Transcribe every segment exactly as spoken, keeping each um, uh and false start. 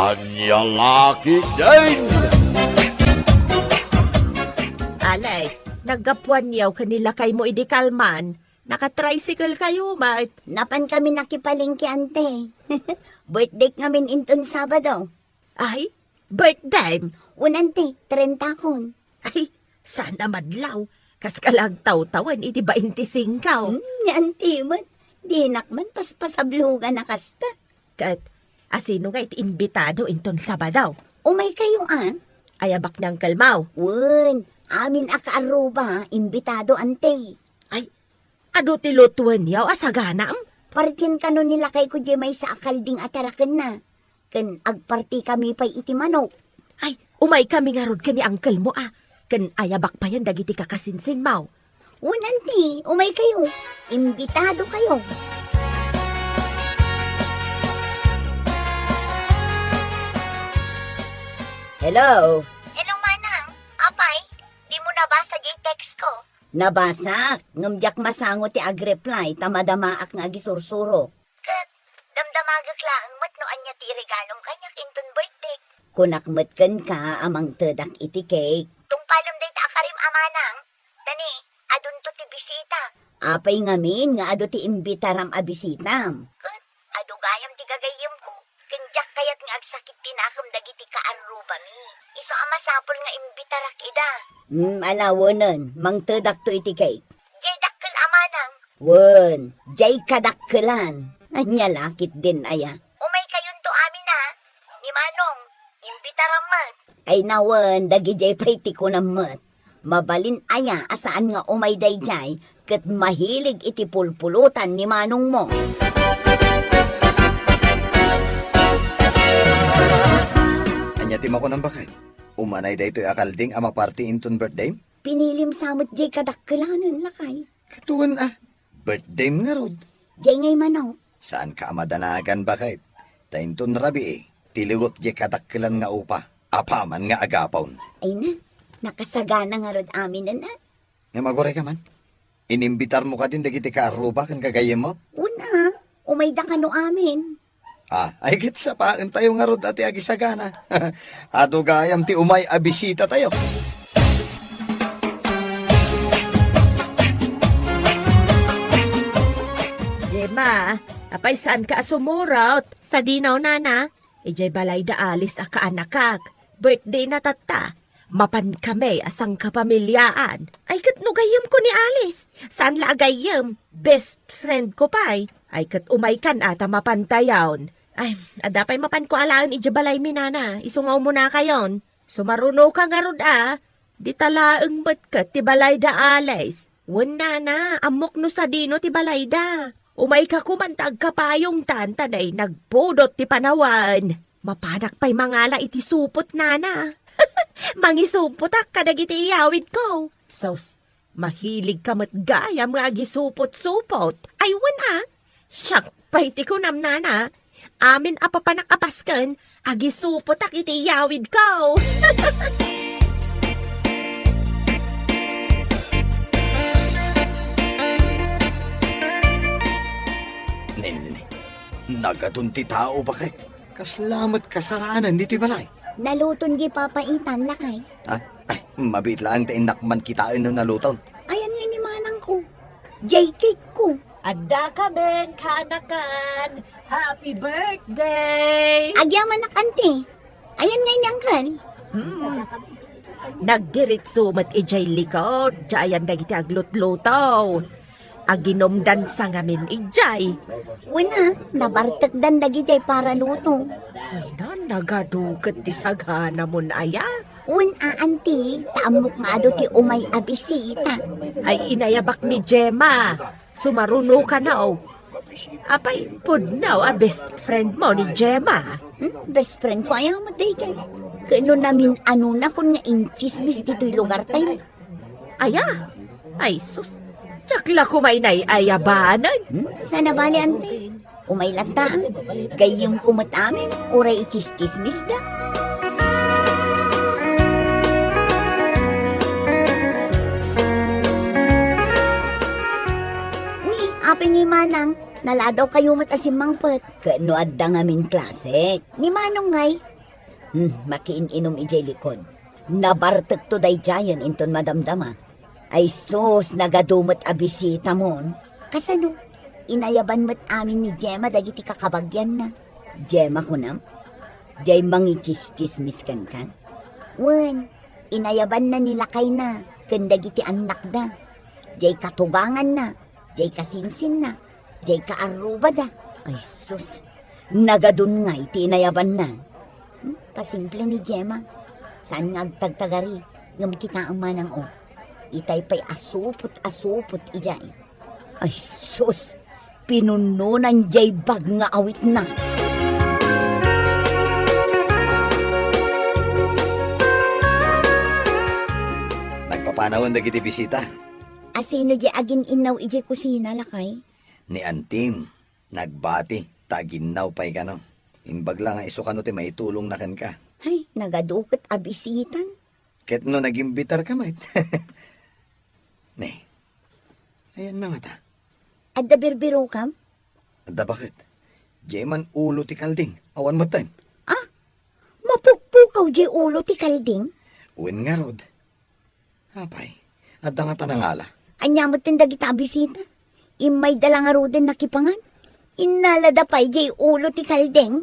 Ania la ketdin? Alex, naggapuanyo ken ni lakaymo idi kalman, nakatricycle kayo met. Napan kami nakipalengke, ante. Birthday ngamin inton Sabado. Ay, birthday? Wen, ante, trenta kon. Ay, saan a madlaw. Kas ka la agtawtawen iti bainti singko. Hmm, ni anti met. Dinak man paspasablogan a kasta. Ket, asino nga iti imbitado inton Sabado? Umay kayo, a? Ayabak ni Uncle Mau. Wen, amin a kaarruba, imbitado, ante. Ay, adu ti lutuenyo a saganam? Partien kano ni lakayko diay maysa a kalding a tarakenna. Ken agparti kami pay iti manok. Ay, umay kami ngarud ken ni uncle mo, a. Ken ayabak payen dagiti kakasinsinmo. Wen, anti, umay kayo. Imbitado kayo. Hello? Hello, manang. Apay, dimo nabasa diay text ko? Nabasa, ngem diak masango ti agreply ta madamaak nga agisursuro. Ket damdamagek laeng met no ania ti iregalom kaniak inton birthday. Kunak met kenka a mangtedak iti cake. Tungpalem dayta a karim a manang, ta ni, adunto ti bisita. Apay ngamin nga adu ti imbitaram a bisitam? Ket adu gayam ti gagayyemko, ken diak kayat nga agsakit ti nakem dagiti kaarrubami. Isu a masapul nga imbitarak ida. Hmm, ala, wenen, mangtedakto iti cake. Diay dakkel a manang. Wen, diay kadakkelan. Ania la ketdin aya? Umay kayonto amin a. Ni Manong, imbitaram met. Ay nawen, dagidiay pay ti kunam met. Mabalin aya a saan nga umay daydiay ket mahilig iti pulpulutan ni manongmo? Ania ti makunam, baket? Umanay daytoy a kalding a maparti inton birthday? Pinilim sa met diay kadakkelanen, lakay. Ket wen a, birthday ngarud. Diay ngay manok. Saanka a madanagan, baket? Ta inton rabii, tiliwek diay kadakkelan nga upa, apaman nga agapon. Ay na, nakasagana ngarud aminen a. Ngem agurayka man? Inimbitarmo kadin dagiti kaarruba ken gagayyemmo? Wen a, umayda kano amin. Ah, ay ket sapaentayo ngarud a ti agisagana. Adu gayam ti umay a bisitatayo. Gemma, apay saanka a sumurot? Sadino, nana? Idiay balay da Alice a kaanakak. Birthday na tatta. Mapan kami a sangkapamiliaan. Ay, ket no gayyemko ni Alice. Saan la a gayyem. Best friend ko pay. Ay, ket umaykan a ta mapantayon. Ay, adda pay mapanko alaen idiay balaymi, nana. Isu nga umunakayon. Sumarunoka ngarud a. Dita laeng met ket ti balay da Alice. Wen, nana, ammok no sadino ti balayda. Umayka koman ta agkapayongtan ta nay nagpudot ti panawen. Mapanak pay mangala iti supot, nana. Mangisupot kadagiti iyawidko. Sus, mahiligka met gayam nga agisupot-supot. Ay, wen a. Siak pay ti kunam, nana. Amin a papanak a pasken, agisupotak iti iyawidko. Ne, ne, ne. Nagadun ti tao, baket. Kasla met kasaranan ditoy balay. Naluton di Papa Itan, lakay. Ah, ay, mabiit laeng ta innak man kitaen no naluton. Ayan nga ni manangko. Jay cake ko. Adda kamin kaanakan. Happy birthday! Agyamanak, anti. Ayan ngay ni Uncle. Hmm. Nagdiritso met idiay likod, diayan dagiti aglutluto. Aginumdan sa ngamin idiay. Wen a, nabartekdan dagidiay para luto. Ay na, nagaduket ti saganamon aya. Wen a, anti, ta ammok nga adu ti umay a bisita. Ay, inayabak ni Gemma. Sumaruno kano. Apay, pudno a best friend mo ni Gemma? Hmm? Best friend ko aya met daydiay. Ket no namin-anonakon nga intsismis ditoy lugar tayo. Aya? Ay, sus. Diak la kumay nay-ayabanen. Hmm? Sana bali, ante. Umay latta, ah. Gayyem ko met amin, uray itsismisda. Ni, apay ni Manang, naladaw kayo met a simmangpet. Ket no adda ngamin klase. Ni Manong ngay, Hmm, makiin-inum idiay likod. Nabartekto daydiayen inton madamdama. Ay sus, nagadu met a bisitamon. Kasano? Inayaban met amin ni Gemma dagiti kakabagianna. Gemma kunam? Diay mangitsismis kenkan? Wen, inayabanna ni lakayna ken dagiti annakda. Diay katuganganna, diay kasinsinna, diay kaarrubada. Ay sus, nagadun ngay ti inayabanna. Hmm, kasimple ni Gemma. Saan nga agtagtagari, ngem kitaem manang o. Itay pay a supot a supot idiay. Ay sus, pinunnonan diay bag nga awitna. Nagpapanawen dagiti bisita. Asino diay agin-innaw idiay kusina, lakay? Ni Antim, nagbati, ta aginnaw pay kano. Imbag la nga isu kano ti maitulongna kenka. Ay, nagadu ket a bisitan. Ket no nagimbitarka met. Ne, ayanna ngata? Adda birbirokam? Adda baket. Diay man ulo ti kalding, awan metten. Ah? Mapukpukaw diay ulo ti kalding? Wen ngarud. Apay, adda ngata nangala? Ania metten dagita a bisita? Immayda la ngaruden nakipangan. Innalada pay diay ulo ti kalding?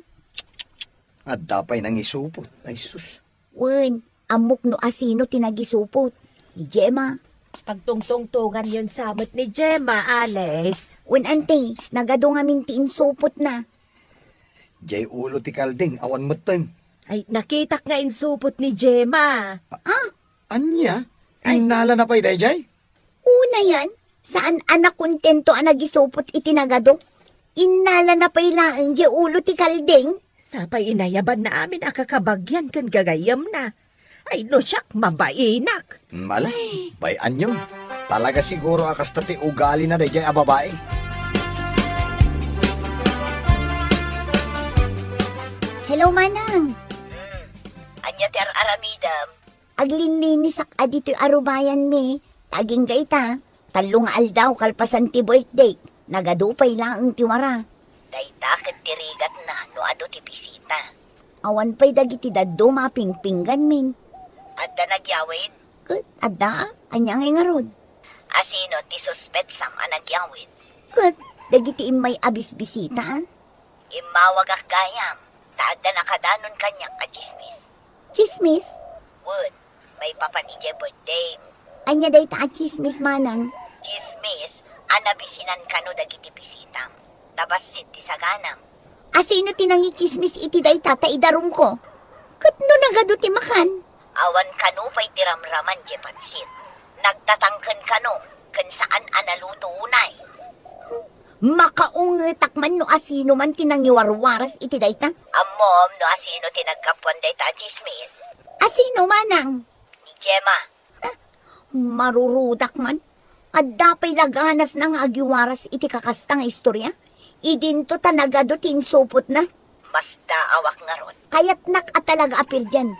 Adda pay nangisupot. Ay sus. Wen, ammok no asino ti nagisupot. Ni Gemma. Pagtungtungtonganyon sa met ni Gemma, Alice. Wen, anti, nagadu ngamin ti insupotna. Diay ulo ti kalding, awan metten. Ay, nakitak nga insupot ni Gemma. Ah? Ania? Ay. Innalana pay daydiay? Unayen, saan a nakontento a nagisupot iti nagadu. Innalana pay laeng diay ulo ti kalding. Sapay inayabanna amin a kakabagian ken gagayyemna. Ay, no siak, mabainak. Mm, ala, bay-anyon. Talaga siguro a kasta ti ugalina daydiay a babai. Hello, Manang. Hmm. Ania ti ar-aramidem? Aglinlinisak a ditoy a rubayanmi, ta agingga ita, tallo nga aldaw kalpasan ti birthday, nagadu pay laeng ti wara. Dayta ket ti rigatna no adu ti bisita. Awan pay dagiti dadduma a pingpingganmin. Adda nagyawid? Ket adda, ania ngay ngarud? Asino ti suspetsam a nagyawid? Ket dagiti immay a bisbisita. Immawagak gayam, ta adda nakadanon kaniak a tsismis. Tsismis? Wen, maipapan idiay birthday. Ania dayta a tsismis, Manang? Tsismis a nabisinan kano dagiti bisitam, ta bassit ti saganam. Asino ti nangitsismis iti dayta ta idarumko? Ket no nagadu ti makan? Awan kano pay ti ramraman diay pansit. Nagtatangken kano ken saan a naluto unay. Makaungetak man no asino man ti nangiwarwaras iti dayta. Ammom no asino ti naggapuan dayta a tsismis? Asino, Manang? Ni Gemma. Ah, marurudak man. Adda pay la ganasna nga agiwaras iti kakasta nga istorya. Idinto ta nagadu ti insupotna. Masdaawak ngarud. Kayatnak a talaga a pirdian.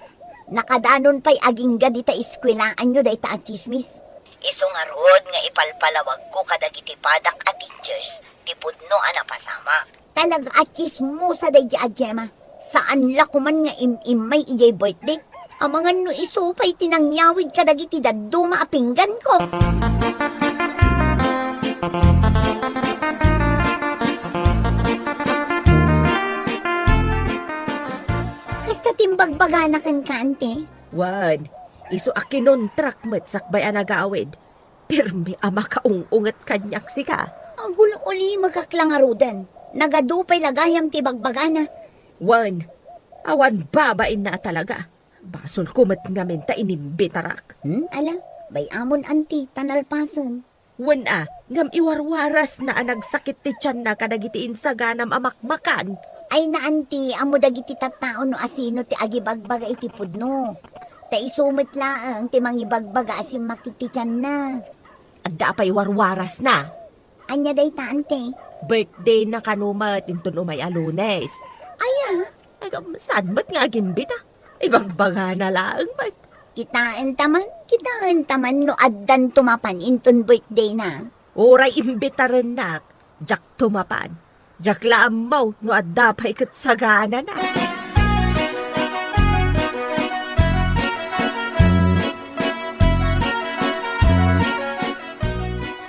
Nakadanon pay agingga dita eskuelaanyo dayta a tsismis. Isu ngarud nga ipalpalawagko kadagiti padak a teachers ti pudno a napasamak. Talaga a tsismosa daydi a Gemma. Saan la koman nga im-immay idiay birthday. Amangan no isu pay ti nangyawid kadagiti dadduma a pingganko. Kasta ti imbagbagana kenka, ante? Wen, isu a kinontrak met sakbay a nagawid. Pirmi a makaung-unget kaniak sika. Agul-ulimegak la ngaruden. Nagadu pay la gayam ti ibagbagana. Wen, awan babainna a talaga. Basolko met ngamin ta inimbitarak. Hmm, ala, bay-amon, anti, ta nalpasen. Wen a, ngem iwarwarasna a nagsakit ti tianna kadagiti insaganam a makmakan. Ay na, anti, ammo dagiti tattao no asino ti agibagbaga iti pudno. Ta isu met laeng ti mangibagbaga a simmakit ti tianna. Adda pay warwarasna. Ania dayta, anti? Birthdayna kano met inton umay a Lunes. Aya? Ay, ngem saan met nga agimbita? Ibagbagana laeng met. Kitaenta man, kitaenta man no addanto mapan inton birthdayna. Uray imbitarennak, diakto mapan. Diak la ammo no adda pay ket saganana.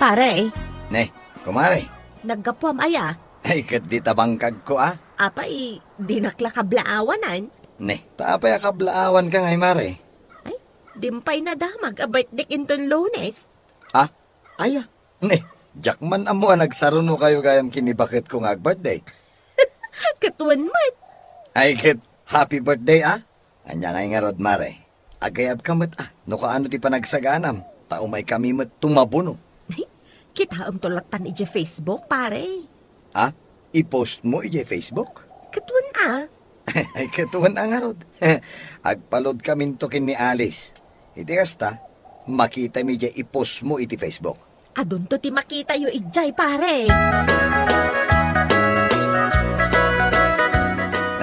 Pare, Ne, kumare. Naggapuam aya? Ay, ket di tabangkagko, a. Apay, dinak la kablaawanan? Ne, ta apay a kablaawanka ngay, mare? Ay, dimpay nadamag a birthday inton Lunes. A, aya. Ne, diak man ammo a nagsarunokayo gayam ken ni baketko nga ag-birthday. Ket wen met. Ay, ket happy birthday, a. Ania ngay ngarud, mare? Agayabka met, a, no kaano ti panagsaganam, ta umaykami met tumabuno. Kitaemto lattan idiay Facebook, pare. A, i-postmo idiay Facebook? Ket wen a. Ay, ket wen a ngarud. Agpa-loadkaminto ken ni Alice. Iti kasta, makitami idiay i-postmo iti Facebook. Adunto ti makitayo idiay, pare.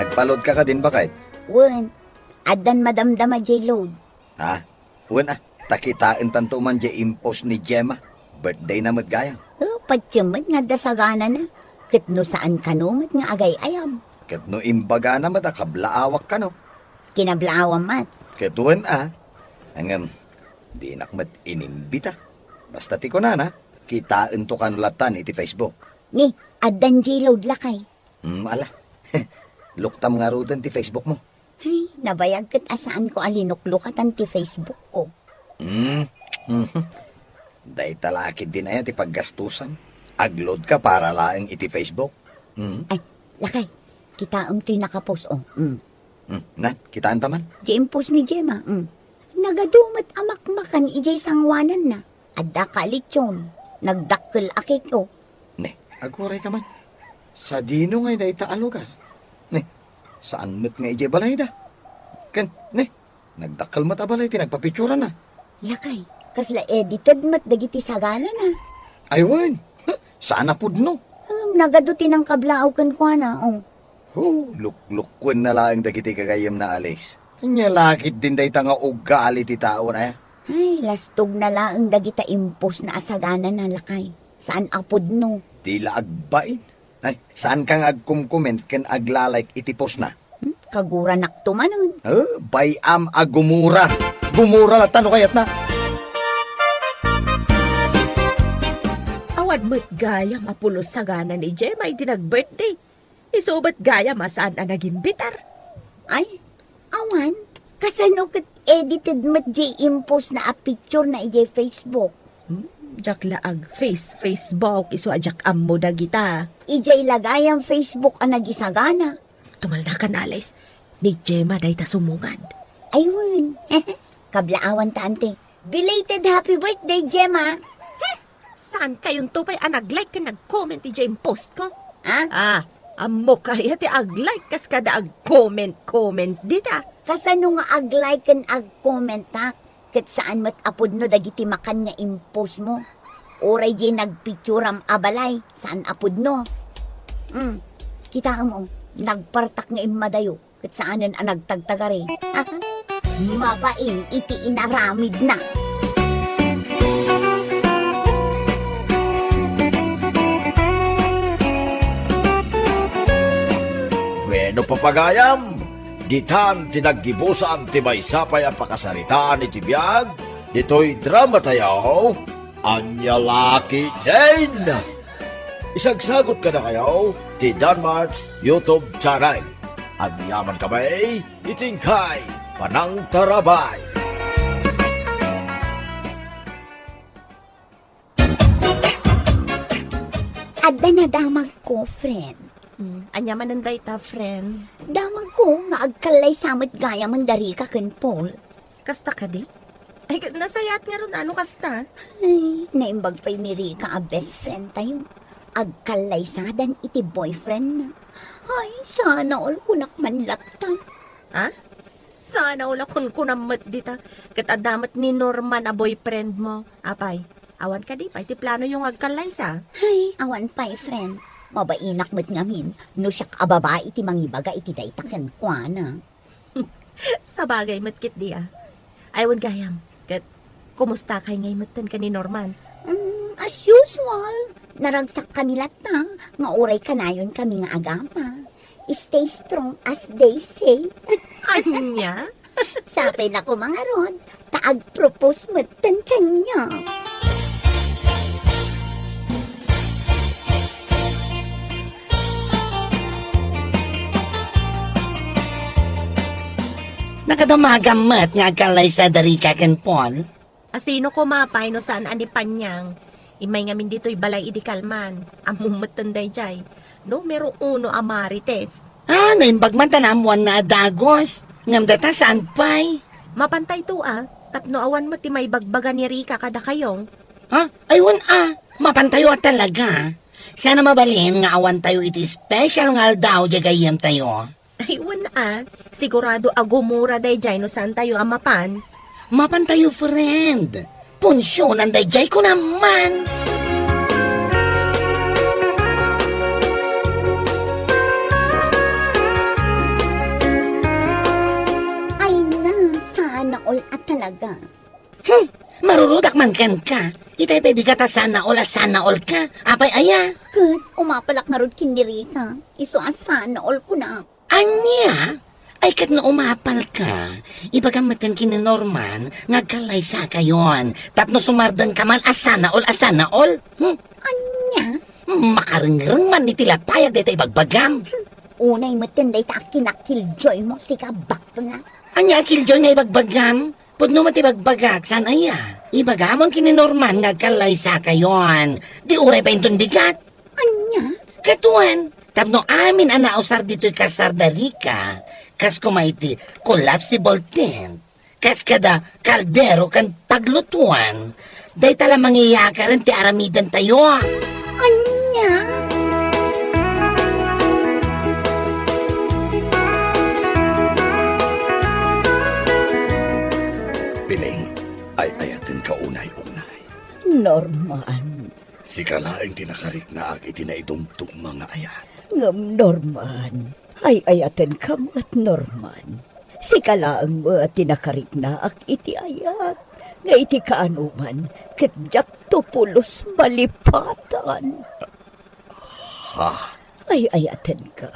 Nagpa-loadka kadin, baket? Wen, addan madamdama diay load. A, wen a, ta kitaentanto man diay i-post ni Gemma. Birthdayna met gayam. O, patiem met nga adda saganana. Ket no saan kano met nga agay-ayam. Ket no imbagana met a kablaawak kano. Kinablaawam met. Ket wen a. Ngem, dinak met inimbita. Basta ti kunana, kitaento kano lattan iti Facebook. Ni, addan diay load, lakay. Hmm, ala. Luktam ngaruden ti Facebook mo. Ay, nabayag ket a saanko a linuklukatan ti Facebook ko. Hmm. Mhm. Dayta la ketdin aya ti paggastusam. Ag-load ka para laeng iti Facebook. Hmm. Ay, lakay. Kitaem toy nakapost, o. Hmm. Hmm. Nan, kitaenta man? Diay impost ni Gemma, hmm. Nagadu met a makmakan idiay sangoananna. Adda ka a lechon, nagdakkel a cake, o. Ne, agurayka man. Sadino ngay dayta a lugar? Ne, saan met nga idiay balayda? Ken, ne, nagdakkel met a balay ti nagpapicturanna. Lakay, kasla edited met dagiti saganana. Ay wen, saan a pudno. Hmm, nagadu ti nangkablaaw kenkuana, o. Ho, luklukkuenna laeng dagiti gagayyemna, Alice. Ania la ketdin dayta nga ugali ti tao, a? Ay, lastogna laeng dagita impostna a saganana, lakay. Saan a pudno. Di la agbain. Ay, saanka nga agkomkoment ken agla-like iti postna? Hmm, kaguranakto manen. Eh, bay-am a gumura. Gumura latta no kayatna. Awan met gayam a pulos sagana ni Gemma iti nag-birthday. Isu met gayam a saan a nagimbitar. Ay, awan. Kasano ket edited met diay impostna a picturena idiay Facebook? Hmm, diak la ag-face Facebook, isu a diak ammo dagita. Idiay la gayam Facebook a nagisagana. Tumaldakan, Alice. Ni Gemma dayta sumungad. Ay wen. Kablaawan ta, ante. Belated happy birthday, Gemma! Heh! Saankayonto pay a nag-like ken nag-comment idiay impostko? Ha? Ah, ammok aya ti ag-like kas kada ag-comment-comment dita. Kasano nga ag-like ken ag-comment, ha? Ket saan met a pudno dagiti makan nga impostmo. Uray diay nagpicturam a balay, saan a pudno. Hmm, kitaem, o, nagpartak nga immadayo. Ket saanen a nagtagtagari. Mabain iti inaramidna. Wenno, papagayam, ditan ti naggibusan ti maysa pay a pakasaritaan iti biag ditoy dramatayo. Ania la ketdin? Isagsagut kadakayo ti Danmart's YouTube channel. Agyamankami iti inkay panangtarabay. Adda nadamagko, friend. Hmm, ania manen dayta, friend? Damagko nga agkallaysa met gayamen da Rica ken Paul. Kasta kadi? Ay, nasayaat ngarud a no kasta. Ay, naimbag pay ni Rica a best friend tayo. Agkallaysadan iti boyfriend na. Ay, sana all kunak man latta. Ha? Sana all a kunkunam met dita. Ket adda met ni Norman a boyfriend mo. Apay, awan kadi pay ti planoyo nga agkallaysa? Ay, awan pay, friend. Mabainak met ngamin no siak a babai ti mangibaga iti dayta kenkuana. Sabagay met ketdi a. Ay, wen gayam, ket kumustakay ngay metten ken ni Norman? Mm, as usual, naragsakkami latta nga uray kanayonkami nga agama. Stay strong, as they say. Ania? Sapay la koma ngarud, ta agpropose metten kaniak. Nakadamagam met nga agkallaysa da Rica ken Paul. A sino koma pay no saan a ni Panyang? Immay ngamin ditoy balay idi kalman. Ammom metten daydiay. Numero uno a marites. Ah, naimbag man ta naammoanna a dagus. Ngem dayta saan pay? Mapantayto a, tapno awan met ti maibagbaga ni Rica kadakayo. Ha? Ay, wen a. Mapantayo a talaga. Saan a mabalin nga awantayo iti special nga aldaw diay gayyemtayo? Ay, wen a. Sigurado a gumura daydiay no saantayo a mapan. Mapantayo, friend. Punsionan daydiay kunam man. Ay na, sana all a talaga. Hmm, marurudak man kenka. Itay pay bigat a sana all a sana all ka. Apay aya? Ket, umapalak ngarud ken ni Rica. Isu a sana all kunak. Ania? Ay, ket no umapal ka, ibagam metten ken ni Norman nga agkallaysakayon, tapno sumardeng ka man a sana all a sana all. Hmm? Ania? Makarengreng man iti lapayag dayta ibagbagam. Hmm. Unay metten dayta a kinakiljoy mo, sika bakla. Ania a kiljoy nga ibagbagam? Pudno met ibagbagak, saan aya? Ibagamon ken ni Norman nga agkallaysakayon. Di uray pa inton bigat. Ania? Ket wen, tapno amin a nausar ditoy kasar da Rica, kas koma iti collapsible tent, kas kada kaldero ken paglutuan, dayta la mangiyakaren ti aramidentayo. Ania? Piling, ay-ayatenka unay-unay. Norman. Sika laeng ti nakariknaak iti naidumdumma nga ayat. Ngem, Norman, ay-ayatenka met, Norman. Sika laeng met ti nakariknaak iti ayat, nga iti kaanoman, ket diakto pulos malipatan. Ha? Ay-ayatenka.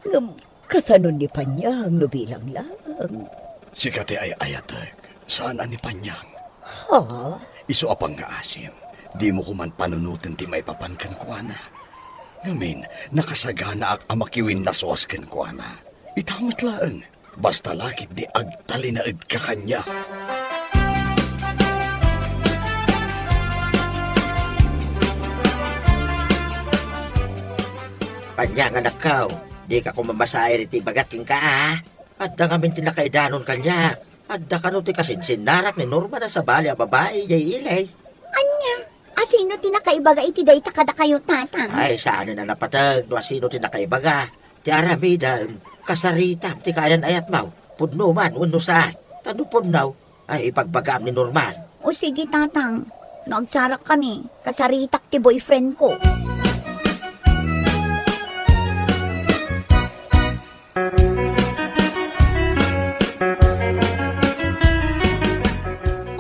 Ngem, kasano ni Panyang no bilang laeng? Sika ti ay-ayatek, saan a ni Panyang. Ha? Isu a pangngaasim, dimo koman panunoten ti maipapan kenkuana. Ngamin, nakasaganaak a makiwinnasuas kenkuana. Ita met laeng, basta la ketdi agtalinaedka kaniak. Panyang, anakko, dika koma masair iti ibagak kenka, a. Adda ngamin ti nakaidanon kaniak. Adda kano ti kasinsinnarak ni Norman a sabali a babai idiay ili. Ania? Asino ti nakaibaga iti dayta kadakayo, Tatang? Ay, saanen a napateg no asino ti nakaibaga. Ti aramidem, kasaritam ti kaayan-ayatmo. Pudno man wenno saan. Ta no pudno, ay ibagbagaam ni Norman. O sige, Tatang. No agsarakkami, kasaritak ti boyfriend ko.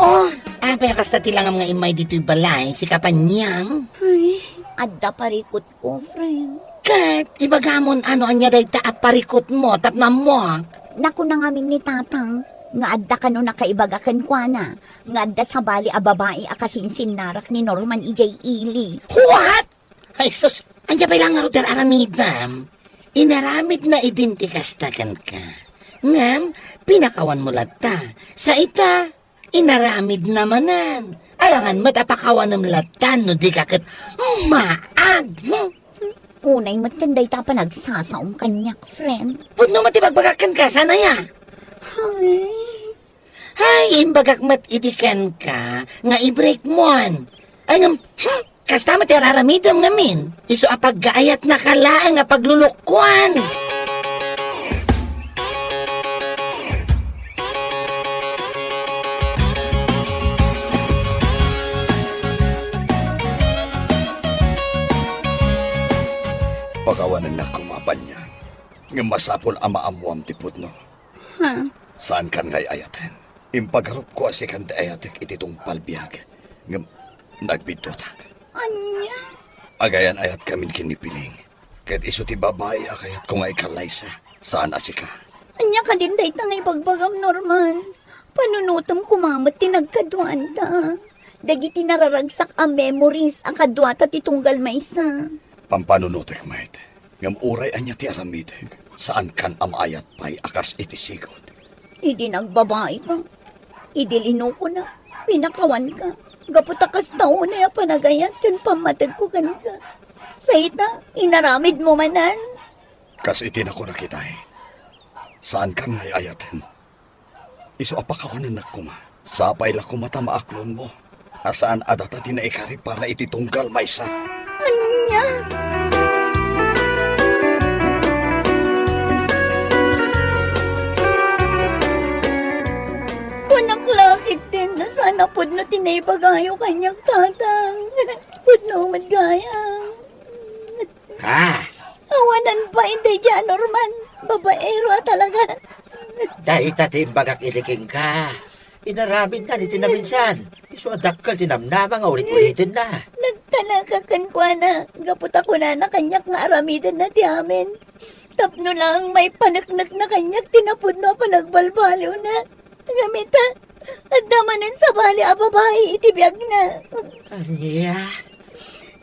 Oh, apay a kasta ti langam nga immay ditoy balay, sika Panyang? Ay, adda parikutko, friend. Ket, ibagamon a no ania dayta a parikutmo tapno ammoak. Nakuna ngamin ni Tatang nga adda kano nakaibaga kenkuana nga adda sabali a babai a kasinsinnarak ni Norman idiay ili. What? Ay sus, ania pay la ngarud ti ar-aramidem? Inaramidna idin ti kasta kenka. Ngem, pinakawanmo latta. Sa ita, inaramidna manen. Alangan met a pakawanem latta no dika ket maag. Hmm? Unay met ken dayta a panagsasaom kaniak, friend. Pudno met ti ibagbagak kenka, saan aya? Ay. Ay, imbagak met idi kenka nga i-break mon. Ay, ngem, hmm, kasta met ti ar-aramidem ngamin. Isu a paggaayatnaka laeng a paglulukkoan. Pakawanennak koma, Panyang. Ngem masapul a maammoam ti pudno. Ha? Saankan nga ay-ayaten. Impagarupko a sikan ti ayatek iti tungpal biag. Ngem, nagbiddutag. Ania? Agayan-ayatkamin ken ni Piling. Ket isu ti babai a kayatko nga ikallaysa. Saan a sika. Ania kadin dayta nga ibagbagam, Norman? Panunotem koma met ti nagkaduanta. Dagiti nararagsak a memories a kaduata ti tunggal maysa. Pampanunotek met. Ngem uray ania ti aramidek, saankan a maayat pay a kas iti sigud. Idi nagbabaika, idi linokona, pinakawanka, gapu ta kasta unay a panagayat ken pammategko kenka. Sa ita, inaramidmo manen. Kas iti nakunak itay, saankan nga ay-ayaten. Isu a pakawanennak koma. Sapay la koma ta maaklonmo a saan a data ti naikari para iti tunggal maysa. Ania? Kunak la ketdin no saan a pudno ti naibagayo kaniak, Tatang. Pudno met gayam. Ah! Awanan bain daydiay a Norman. Babaero a talaga. Dayta ti imbagak idi kenka. Inaramidna iti naminsan. Isu a dakkel ti namnama nga ulit-ulitenna. Nagtalaka kenkuana, gapu ta kunana kaniak nga aramidenna ti amin. Tapno laeng maipaneknekna kaniak ti napudno a panagbalbaliwna. Ngem ita, adda manen sabali a babai iti biagna. Ania?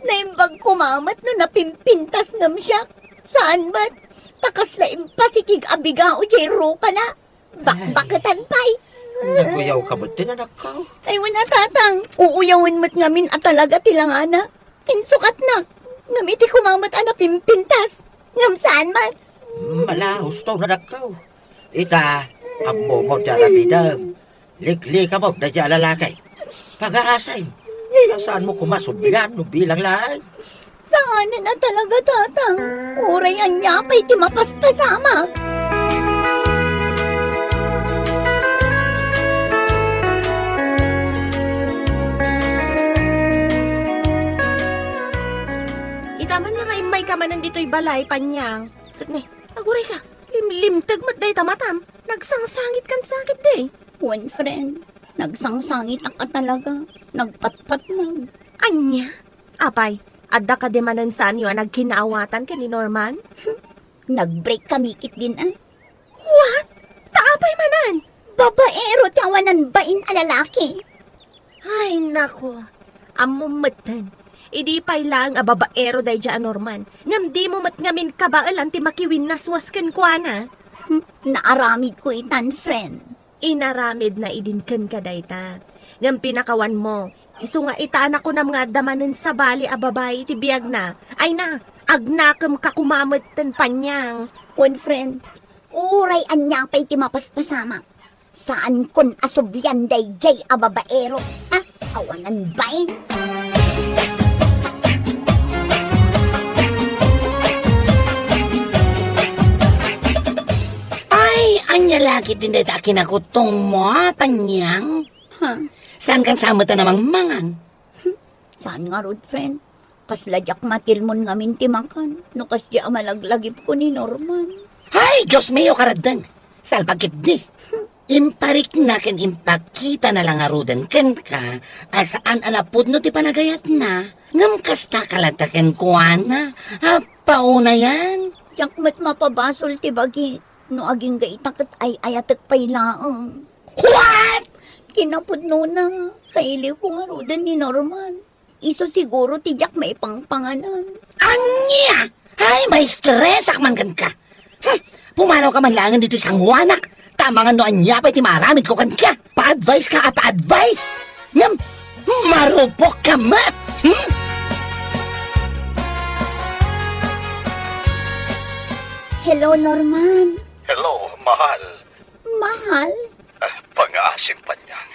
Naimbag koma met no napimpintas ngem siak. Saan met, ta kasla impasikig a bigao diay rupana. Bakbaketan pay. Ay. Naguyawka met ti nanakkaw. Ay, wen a, Tatang, uuyawen met ngamin a talaga ti langana. Insukatnak. Ngem iti koma met a napimpintas. Ngem saan met. Mala, husto, nanakkaw. Ita, ammom ti aramidem. Liklikamom daydiay a lalaki. Pagaasim. Saanmo koma sublian no bilang laeng. Saanen a talaga, Tatang. Uray ania pay ti mapaspasamak. Ita man nga immayka manen ditoy balay, Panyang. Ket ne, agurayka, limlimteg met dayta matam. Nagsangsangit kan sakit, di? Wen, friend. Nagsangsangitak a talaga. Nagpatpatnag. Ania? Apay, adda kadi manen saanyo a nagkinaawatan ken ni Norman? Nag-break kami ketdin, a. What? Ta apay manen? Babaero ti awanan bain a lalaki. Ay, nako. Ammom metten. Idi pay laeng a babaero daydiay a Norman, ngem dimo met ngamin kabaelan ti makiwinnaswas kenkuana. Hmm, naaramidko itan, friend. Inaramidna idin kenka dayta. Ngem pinakawanmo, isu nga ita a nakunam nga adda manen sabali a babai iti biagna. Ay na, agnakemka koma metten, Panyang. Wen, friend, uray ania pay ti mapaspasamak, saankon a sublian daydiay a babaero. Ha? Awanan bain. Ay, ania la ketdin dayta a kinakutongmo, a, Panyang? Ha? Saankan sa met a namangmangan? Hmm, saan ngarud, friend? Kasla diak matilmon ngamin ti makan, no kasdi a malaglagipko ni Norman. Ay, Dios mio, karaddeng! Salbag ketdi! Imparikna ken impakitana la ngaruden kenka a saan a napudno ti panagayatna, ngem kasta ka latta kenkuana. Appa unayan! Diak met mapabasol ti bagi no agingga ita ket ay-ayatek pay laeng. What? Kinapudnona, kailiwko ngaruden ni Norman. Isu siguro ti diak maipangpanganan. Ania? Ay, maistresak man kenka. Hmm, pumanawka man laengen ditoy sangoanak. Ta amangan no ania pay ti maaramidko kenka. Pa-advise ka a pa-advise. Ngem, marupok ka met. Hmm? Hello, Norman. Hello, mahal. Mahal? Ah, pangaasim, Panyang.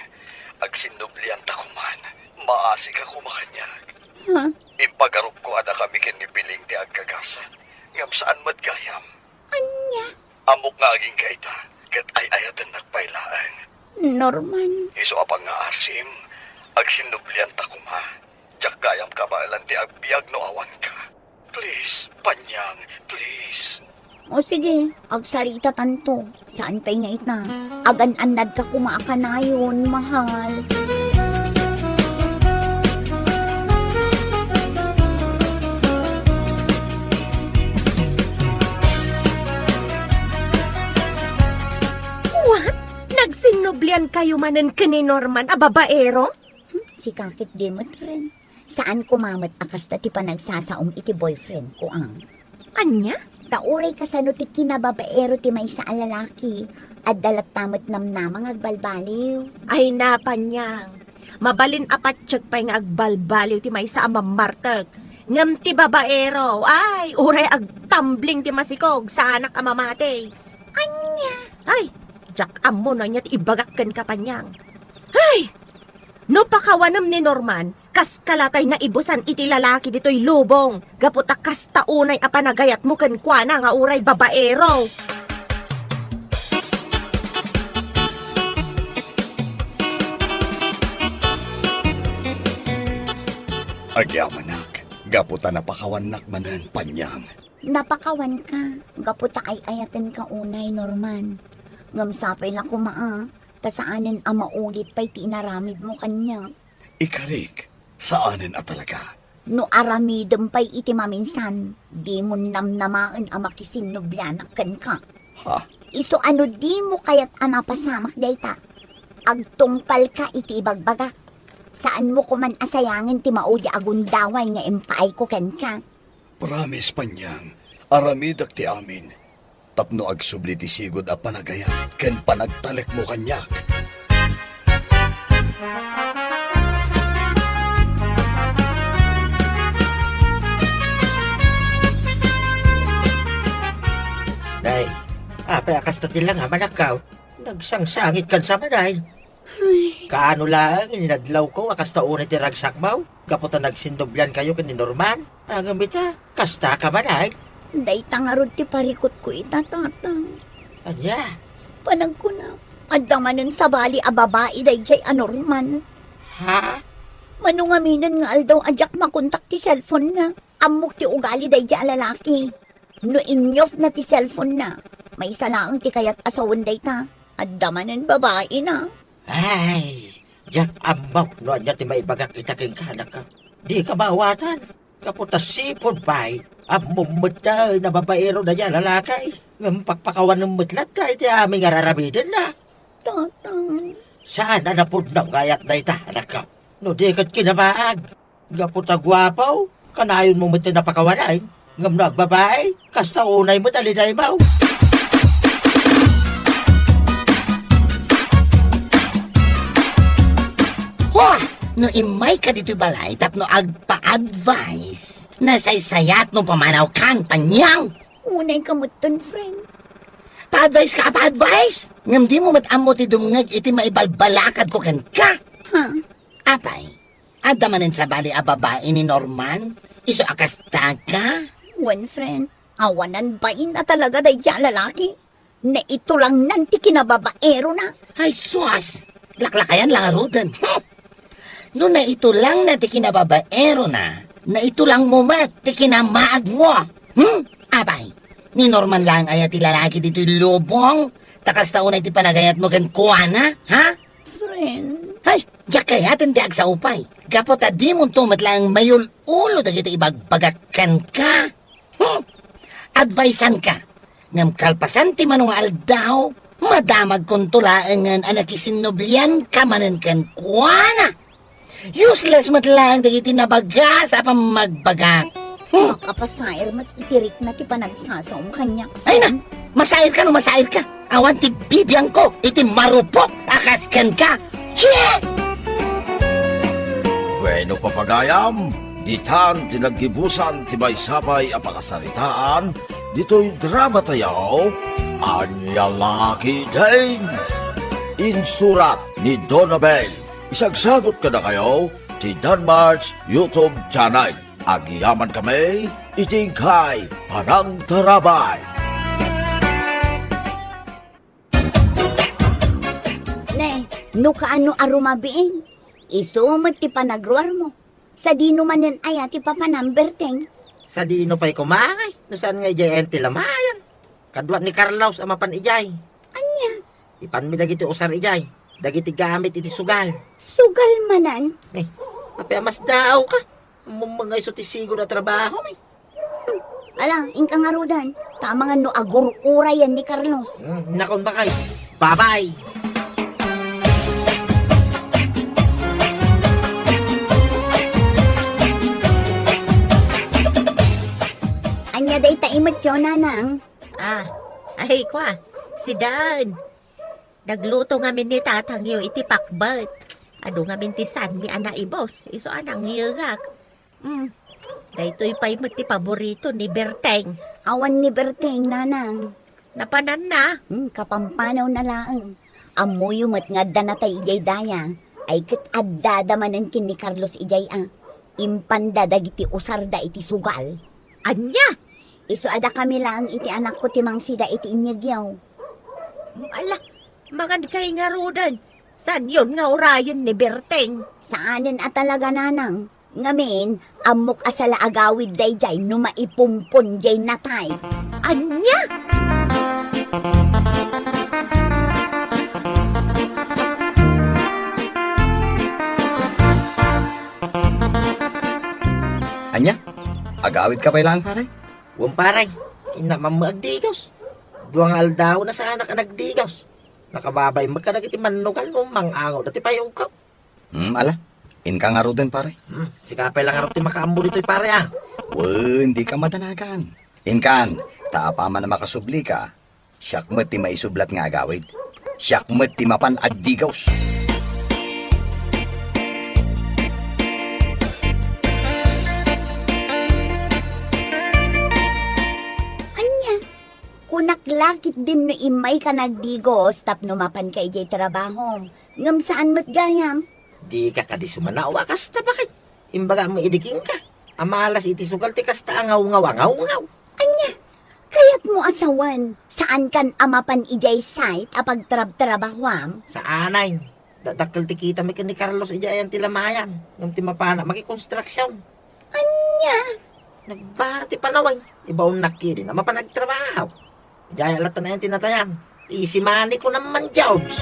Agsinnublianta koman. Maasika koma kaniak. Ha? Impagarupko a dakami ken ni Piling ti agkagasat. Ngem saan met gayam. Ania? Ammok nga agingga ita, ket ay-ayatennak pay laeng. Norman. Isu a pangaasim, agsinnublianta koma. Diak gayam kabaelan ti agbiag no awanka. Please, Panyang, please. O sige, agsaritatanto. Saan pay nga ita? Agan-annadka koma a kanayon, mahal. What? Nagsinnubliankayo manen ken ni Norman a babaero? Hmm, sika ketdi met, friend. Saan koma met a kasta ti panagsasaom iti boyfriend ko, a. Ania? Ta uray kasano ti kinababaero ti maysa a lalaki, adda latta met namnama nga agbalbaliw. Ay, Panyang, mabalin a patiek pay nga agbalbaliw ti maysa a mammartek. Ngem ti babaero, ay, uray agtambling ti masikog, saanak a mamati. Ania? Ay, diak ammo no ania ti ibagak kenka, Panyang. Ay! No pakawanem ni Norman, kaska latay naibusan iti lalaki ditoy lubong, gapu ta kasta unay a panagayatmo kenkuana nga uray babaero. Agyamanak, gapu ta napakawannak manen, Panyang. Napakawanka, gapu ta ay-ayatenka unay, Norman. Ngem sapay la koma a, ta saanen a maulit pay ti inaramidmo kaniak. Ikalik, saanen a talaga. No aramidem pay iti maminsan, dimon namnamaen a makisinnublianak kenka. Ha? Isu a no dimo kayat a mapasamak dayta, agtungpalka iti ibagbagak. Saanmo koman a sayangen ti maudi a gundaway nga impaayko kenka. Promise, Panyang, aramidek ti amin. Tapno agsubli ti sigud a panagayat ken panagtalekmo kaniak. Nay, apay a kasta ti langa, manakkaw? Nagsangsangit kan sa manay. Ay. Kaano laeng inadlawko a kasta unay ti ragsakmo? Gapu ta nagsinnubliankayo ken ni Norman? Ngem ita, kasta ka man, ay? Dayta ngarud ti parikutko ita, Tatang. Ania? Panagkuna, adda manen sabali a babai daydiay a Norman. Ha? Mano ngaminen nga aldaw a diak makontak ti cellphone-na. Ammok ti ugali daydiay a lalaki. No inyofna ti cellphone-na, maysa laeng ti kayat a sawen dayta. Adda manen babaina. Ay, diak ammo no ania ti maibagak ita kenka, anakko. Dika maawatan. Gapu ta sipud pay, ammom met ta nga babaero daydiay a lalaki. Ngem pakpakawanem met latta iti amin nga ar-aramidenna. Tatang. Saan a napudno nga ayat dayta, anakko? No di ket kinamaag. Gapu ta guapo, kanayonmo met ti napakawanay. Ngem no agbabai, kasta unay met a lidaymo. Hua! No immayka ditoy balay tapno agpa-advice, nasaysayat no pamanawkan, Panyang! Unay ka metten, friend. Pa-advice ka a pa-advice? Ngem dimo met ammo ti dumngeg iti maibalbalakadko kenka. Ha? Apay, adda manen sabali a babai ni Norman? Isu a kasta ka? Wen, friend, awanan bain a talaga daydiay a lalaki. Naitulangnan ti kinababaerona. Ay, sus! Laklakayan la ngaruden. Hmm. No naitulangna ti kinababaerona, naitulangmo met ti kinamaagmo. Hmm? Apay, ni Norman laeng aya ti lalaki ditoy lubong? Ta kasta unay ti panagayatmo kenkuana, ha? Friend. Hay, diak kayaten ti agsao pay. Gapu ta dimonto met laeng mayul-ulo dagiti ibagbagak kenka. Hmm. Advice-anka. Ngem kalpasan ti mano nga aldaw, madamagkonto laengen a nakisinnublianka manen kenkuana. Useless met laeng dagiti nabagas a pammagbagak. Hmm. Makapasair met iti rikna ti panagsasaom kaniak. Ay na, masairka no masairka. Awan ti bibiangko iti marupok a kas kenka. Chie! Bueno, papagayam, ditan ti naggibusan ti maysa pay a pakasaritaan ditoy drama tayo, Ania La Ketdin. Insurat ni Donabel. Isagsagot kadakayo ti Danmark's YouTube channel. Agyaman kami iti inkay panangtarabay. Ne, no kaano a rumabiin, isu met ti panagruarmo. Sadino manen aya ti papanumber ten? Sadino pay koma ngay, no saan nga idiay ayan ti lamayan? Kaduak ni Carlos a mapan idiay. Ania? Ipanmi dagiti usar idiay, dagiti gamit iti sugal. Sugal manen? Ne, apay a masdaaw ka? Ammom nga isu ti sigud a trabaho, may. Hmm. Ala, inka ngaruden. Ta amangan no agur-urayan ni Carlos. Hmm, nakon bakay. Bye-bye! Ania Dayta imetyo, nanang. Ah, ay, kwa, sidan. Nagluto ngamin ni tatangyo iti pakbet. Adu ngamin ti sanmi a naibus, isu a nangyegak. Hmm, daytoy pay met ti paborito ni Berteng. Awan ni Berteng, nanang. Napananna? Hmm, kapampanaw na laeng. Ammoyo met nga adda natay idiay daya, ay ket addada manen ken ni Carlos idiay a. Impanda dagiti usarda iti sugal. Ania? Isu a dakami laeng iti anakko ti mangsida iti inyegyo. Ala, mangan kay ngaruden. Saanyon nga urayen ni Berteng? Saanen a talaga, nanang. Ngamin, ammok a sala agawid daydiay no maipumpon diay natay. Ania? Ania? Agawid ka pay laeng, pare? Wen, pare. Inna mammo agdigos. Dua nga aldaw na saanak a nagdigos. Nakababay met kadagiti mannugal no mang-angaw dati payogko. Hmm, ala. Inka ngaruden, pare. Hmm, sika pay la ngarud ti makaammo ditoy, pare, a. Wen, dika madanagan. Inkan, ta apaman a makasublika, siak met ti maisublat nga agawid. Siak met ti mapan agdigos. Ania? Kunak la ketdin no immayka nagdigos tapno mapanka idiay trabaho. Ngem saan met gayam? Dika kadi sumanaw a kasta, baket. Imbagam idi kenka a malas iti sugal ti kasta a ngawngaw a ngawngaw. Ania? Kayatmo a sawen, saankan a mapan idiay site a pagtrabtrabahuam? Saanay. Dadakkel ti kitam ken ni Carlos idiay ayan ti lamayan ngem ti mapanak makikonstruksion. Ania? Nagbara ti panawen. Ibaonnak ketdin a mapan agtrabaho. Idiay latta ayan ti natayan. Easy money ko naman, Jobs.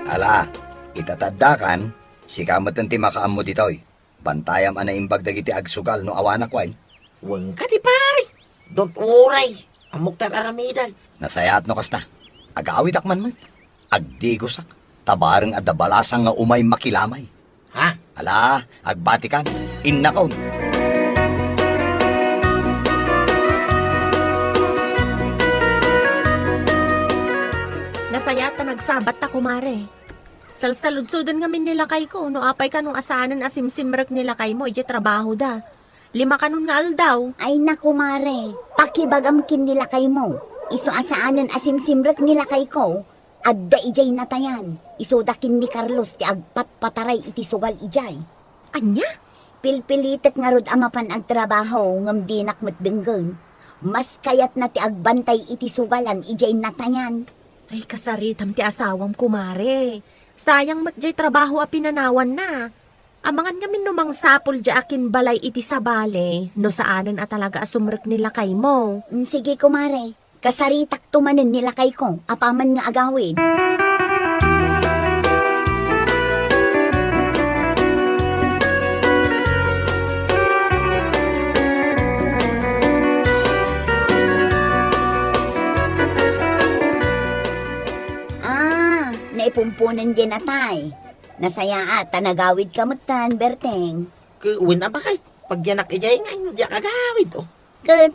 Ala, ita ta addakan, sika metten ti makaammo ditoy. Bantayam a naimbag dagiti agsugal no awanak wen. Wen kadi, pare. Don't worry. Ammok ti ar-aramidek. Nasayaat no kasta. Agawidak man met. Agdigosak. Ta bareng adda balasang nga umay makilamay. Ha? Ala, agbatikan. Innakon. Nasayaat ta nagsabat ta, kumare. Salsaludsoden ngamin ni lakayko no apay kano a saanen a simsimrek ni lakaymo idiay trabahoda. Lima kanon nga aldaw. Ay, naku, mare. Pakibagam ken ni lakaymo. Isu a saanen a simsimrek ni lakayko, adda idiay natayan. Isuda ken ni Carlos ti agpatpataray iti sugal idiay. Ania? Pilpilitek ngarud a mapan agtrabaho ngem dinak met denggen. Mas kayatna ti agbantay iti sugalan idiay natayan. Ay, kasaritam ti asawam, kumare. Sayang met diay trabaho a pinanawanna. Amangan ngamin no mangsapul diay akinbalay iti sabali, no saanen a talaga a sumrek ni lakaymo. Mm, sige, kumare. Kasaritakto manen ni lakayko, apaman nga agawid. Ah, naipumpunen diay natay. Nasayaat ta nagawidka metten, Berteng. Ket wen a, baket, pagyanak idiay ngay no diak agawid, o. Ket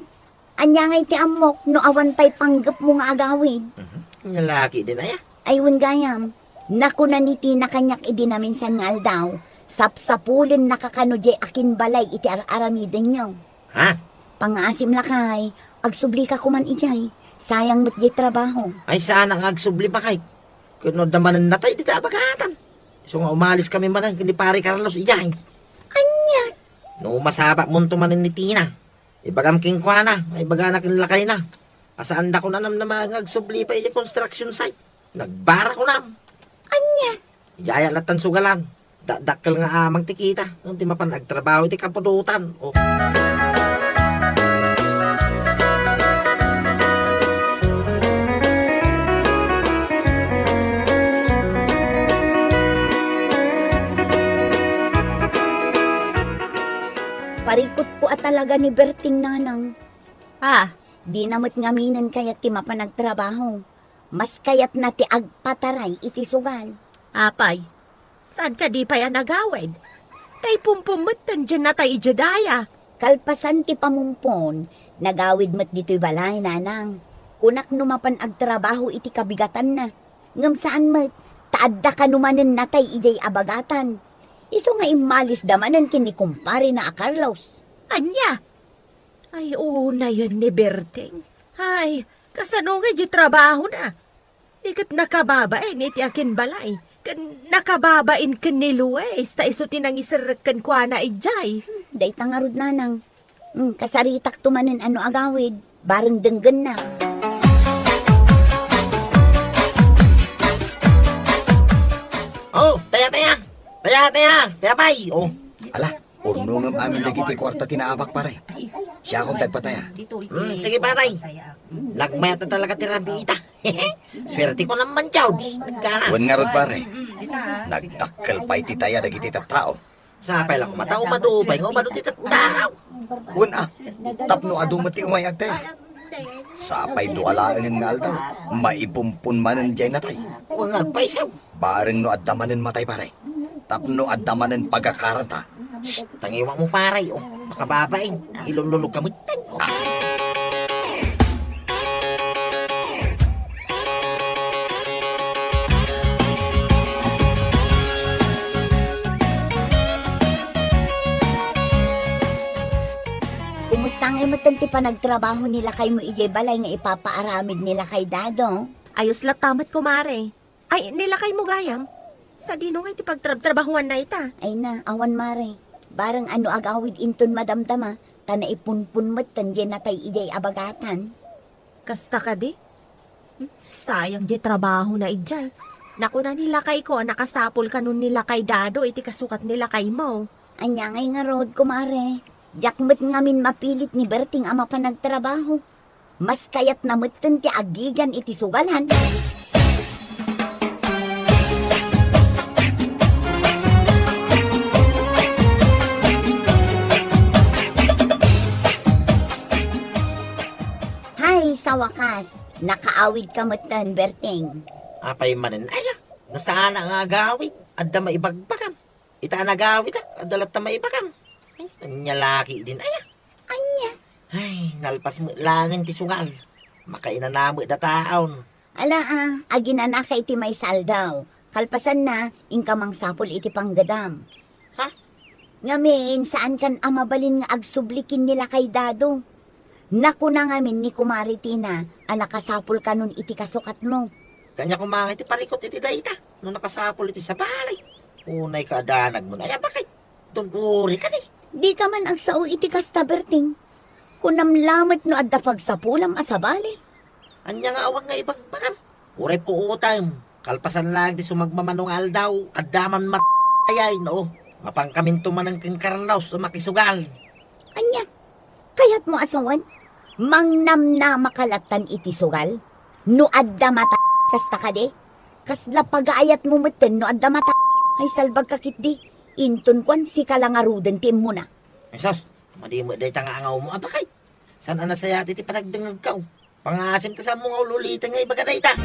ania ngay ti ammok no awan pay panggepmo nga agawid? Mhm. Nia la ketdin aya? Ay, wen gayam, nakunan ni Tina kaniak idi naminsan nga aldaw, sapsapulennaka kano diay akinbalay iti ar-aramidenyo. Ha? Pangngaasim lakay, agsublika koman idiay. Sayang met diay trabaho. Ay, saanak nga agsubli, baket. Ket no adda manen natay, dita abagatan. Isu nga umaliskami manen ken ni Pare Carlos idiay. Ania? No masabakmonto manen ni Tina, ibagam kenkuana nga ibagana ken lakayna a saandakon a namnama nga agsubli pay idiay construction site. Nagbara kunam. Ania? Idiay lattan sugalan. Dakdakkel nga amang ti kita, ngem ti mapan agtrabaho iti kapudotan. O. Parikutko a talaga ni Berting, nanang. Ah, dina met ngaminen kayat ti mapan agtrabaho. Mas kayatna ti agpataray iti sugal. Apay, Saan kadi pay a nagawid? Naipumpon metten diay natay idiay daya. Kalpasan ti pamumpon, nagawid met ditoy balay, nanang. Kunak no mapan agtrabaho iti kabigatanna. Ngem saan met, ta adda kano manen natay idiay abagatan. Isu nga immalisda manen ken ni kumparena a Carlos. Ania? Ay, unayen ni Berteng. Ay, kasano nga di trabahona? Di ket nakababain iti akinbalay, ken nakababain ken ni Luis, ta isu ti nangiserrek kenkuana idiay. Hmm, dayta ngarud, nanang. Hmm, kasaritakto manen a no agawid, bareng denggenna. Oh, taya, taya! Taya, taya! Taya pay! Oh. Ala, urnongem amin dagiti kuarta ti naabak, pare. Siakon ti agpataya. Hmm, sige, pare. Nagmayat na talaga ti rabiita. Suerteko naman, George. Nagkana. Wen ngarud, pare. Nagdakkel pay ti taya dagiti tattao. Sapay la koma ta umadu pay nga umadu ti tattao. Wen a, tapno adu met ti umay agtaya. Sapay dua laengen nga aldaw, maipumpon manen diay natay. Wen nga agpayso. Bareng no adda manen matay, pare. Tapno adda manen pagakaranta. Shh, tangiwak mo, pare, oh. Makababain. Ilunlunogka met, oh. Kumusta ngay metten ti panagtrabaho ni lakaymo idiay balay nga ipapaaramid ni lakay Dado? Ayos latta met, kumare. Ay, ni lakaymo gayam? Sadino nga iti pagtrabtrabahuanna ita? Ay na, awan, mare. Bareng a no agawid inton madamdama, ta naipunpon metten diay natay idiay abagatan. Kasta kadi? Hmm, sayang diay trabahona idiay. Nakuna ni lakayko a nakasapul kanon ni lakay Dado iti kasukat ni lakaymo. Ania ngay ngarud, kumare? Diak met ngamin mapilit ni Berting a mapan agtrabaho. Mas kayatna metten ti agigan iti sugalan. Hay, sa wakas, nakaawidka metten, Berting. Apay manen aya? No saanak nga agawid, adda maibagbagam. Ita a nagawidak, adda latta maibagam. Ay, ania la ketdin aya? Ania? Ay, nalpas met laengen ti sugal. Makainana met dataon. Ala a, aginanaka iti maysa aldaw. Kalpasanna, inka mangsapul iti panggedam. Ha? Ngamin, saankan a mabalin nga agsubli ken ni lakay Dado. Nakuna ngamin ni Kumare Tina a nakasapul kanon iti kasukatmo. Ania koma nga iti parikut iti dayta, no nakasapul iti sabali. Unay ka a danagmo, ay, abakay. Don uri kadi. Dika man agsao iti kasta, Berting. Kunam lamet no adda pagsapulam a sabali. Ania nga awan nga ibagbagam? Uray puotem. Kalpasan laeng ti sumagmamano nga aldaw, adda man mat-, ayay, no? Mapankaminto manen ken Carlos a makisugal. Ania? Kayatmo a sawen? Mangnamnamaka lattan iti sugal? No adda mata, kasta kadi? Kasla pagaayatmo metten no adda mata? Ay, salbagka ketdi. Inton kuan, sika la ngaruden ti immuna. Ay, sus, madi met dayta nga angawmo, abakay. Saan a nasayaat iti panagdengngegko? Pangaasim ta saanmo nga ul-uliten nga ibaga dayta.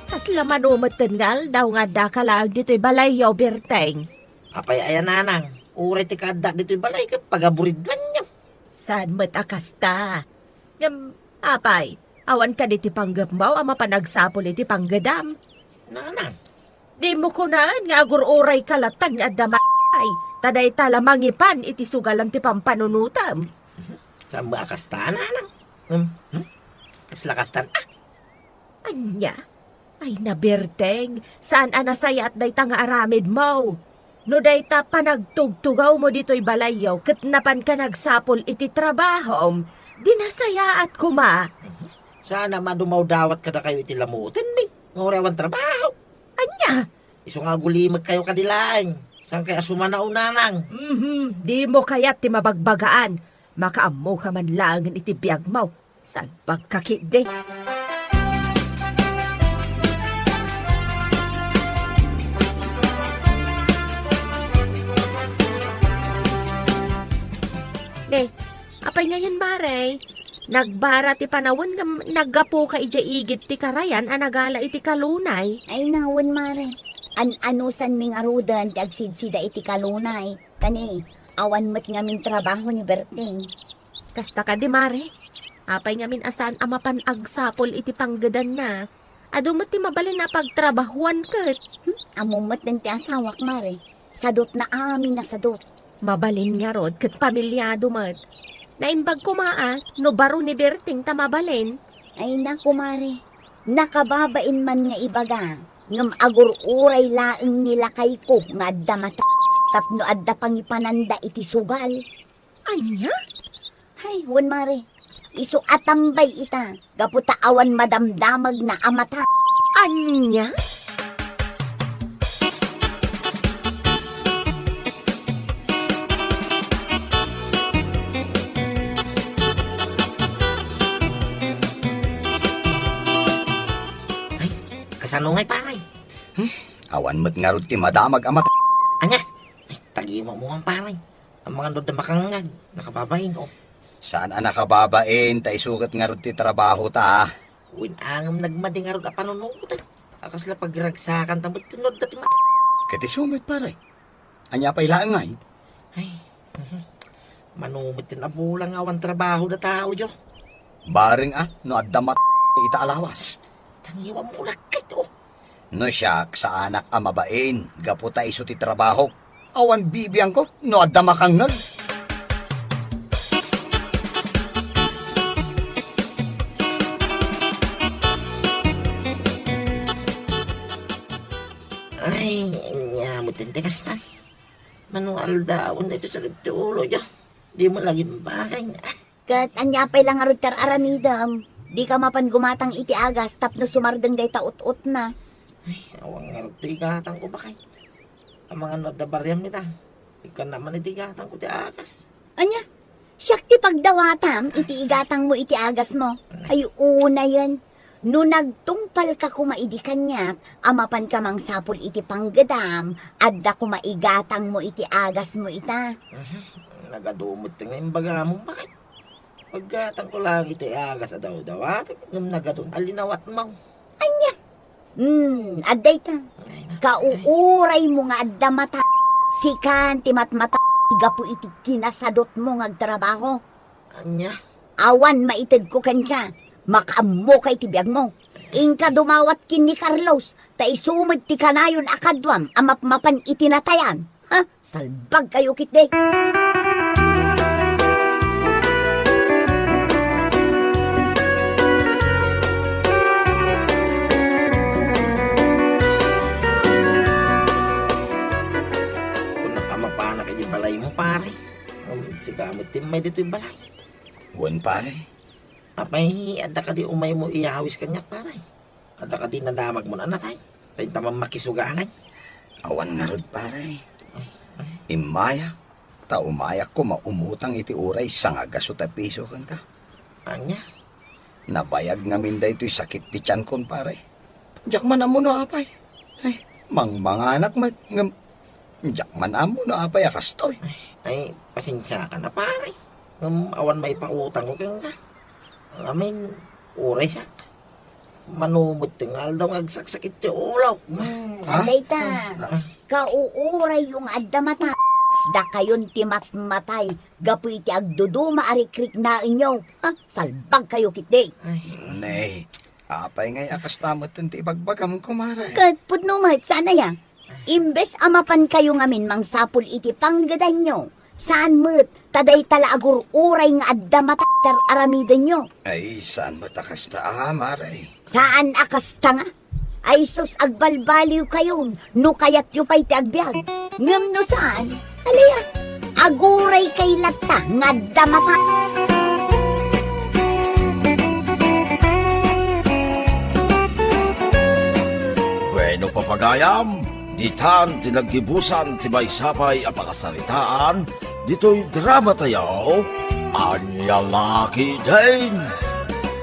Kasla mano metten nga aldaw nga addaka laeng ditoy balayyo, Berteng? Apay aya, nanang, uray ti kaaddak ditoy balay ket pagaburidwanyo. Saan met a kasta? Ngem, apay, awan kadi ti panggepmo a mapan agsapul iti panggedam? Nanang, dimo kunaen nga agur-urayka lattan nga adda matay, ta dayta la mangipan iti sugalan ti pampanunotem. Saan met a kasta, nanang? Hmm? Hmm? Kasla kastan, ah? Ania? Ay, naberteng, saan a nasayaat dayta nga aramidmo. No dayta panagtugtugawmo ditoy balayyo ket napanka nagsapul iti trabahom, di nasayaat koma. Saan a madumawdawat kadakayo iti lamutenmi, nga uray awan trabaho. Ania? Isu nga agulimekkayo kadi laeng, saankay a sumanao, nanang. Mhm, dimo kayat ti mabagbagaan. Makaammoka man laengen iti biagmo. Salbagka ketdi. Ne, apay ngayen, Mare? Nagbara ti panawen ngem naggapuka idiay igid ti karayan a nagala iti kalunay. Ay, nawen, Mare. An-anusanmi ngaruden ti agsidsida iti kalunay. Kani, awan met ngamin trabaho ni Berting. Kasta kadi, Mare? Apay ngamin a saan a mapan agsapul iti panggedanna? Adu met ti mabalin a pagtrabahuan ket. Hmm? Ammom met dayta ti asawak, Mare. Sadutna amin a sadut. Mabalin ngarud ket pamilyado met. Naimbag koma a no baro ni Berting ta mabalin. Ay, naku, Mare. Nakababain man nga ibaga, ngem agur-uray laeng ni lakayko nga adda mata tapno adda pangipananda iti sugal. Ania? Ay, wen, Mare. Isu a tambay ita, gapu ta awan madamdamagna a mata. Ania? Ay, kasano ngay, pare? Hmm? Awan met ngarud ti madamag a mata. Ania? Ay, tagimamon, pare. Amangan no adda makangngeg, nakababain, o. Saan a nakababain, ta isu ket ngarud ti trabaho ta. Wen, ngem nagmadi ngarud a panunuot, a kasla pagragsakanta met no adda ti mata. Ket isu met, pare. Ania pay laeng ngay? Ay, mhm. Mano met ti nabulang nga awan trabaho da tao, jo. Bareng a, no adda mata ita a lawas. Tangiwam mo lakit, o. No siak, saanak a mabain, gapu ta isu ti trabahok. Awan bibiangko no adda makangngeg. Ay, ania met ti kasta. Mano aldawen daytoy sakit ti ulo, jo. Di mo lagi bagay. Ket ania pay la ngarud ti ar-aramidem? Dika mapan gumatang iti agas tapno sumardeng dayta ut-utna. Ay, awan ngarud ti igatangko, baket. Amangan no adda bariam ita. Ikkanna man iti igatangko ti agas. Ania? Siak ti pagdawatam iti igatangmo iti agasmo. Ay, unayen. No nagtungpalka koma idi kaniak a mapanka mangsapul iti panggedam, adda koma igatangmo iti agasmo ita. Mhm. Nagadu met nga imbagam, baket. Paggatangko laeng iti agas a dawdawatek, ngem nagadun a linawatmo. Ania? Hmm, adda ita. Ay, na. Kauuraymo nga adda mata. Sikan ti matmata gapu iti kinasadutmo nga agtrabaho. Ania? Awan maitedko kenka. Makaammoka iti biagmo. Inka dumawat ken ni Carlos, ta isu met ti kanayon a kaduam a mapmapan iti natayan. Ha? Salbag kayo ketdi. Kunam a mapanak iti balaymo, pare. Sika met ti immay ditoy balay. Wen, pare. Apay, adda kadi umaymo iyawis kaniak, pare? Adda kadi nadamagmo a natay? Tay ta makisuganay? Awan ngarud, pare. Ay, ay. Immayak, ta umayak koma umutang iti uray sangagasu ta piso kenka. Ania? Nabayag ngamin daytoy sakit ti tiankon, pare. Diak man ammo no apay. Ay, mangmanganak met, ngem diak man ammo no apay a kastoy. Ay, pasensiakan a, pare. Ngem awan maipautangko kenka. Amin, uray siak. Mano met ti nga aldaw nga agsaksakit ti ulok. Hmm, ha? Dayta, ah, kauurayyo nga adda mata. Dakayon ti matmatay gapu iti agduduma a rikriknaenyo. Ha? Salbag kayo ketdi. Ay. Ne, apay ngay a kasta met ti ibagbagam, kumare? Ket pudno met, saan aya? Imbes a mapankayo ngamin mangsapul iti panggedanyo, saan met, ta dayta la agur-uray nga adda mata ti ar-aramidenyo. Ay, saan met a kasta, a, mare? Saan a kasta nga? Ay sus, agbalbaliwkayon no kayatyo pay ti agbiag. Ngem no saan, alaya, aguray kay latta nga adda mata. Bueno, papagayam, ditan ti naggibusan ti maysa pay a pakasaritaan ditoy drama tayo, Ania La Ketdin.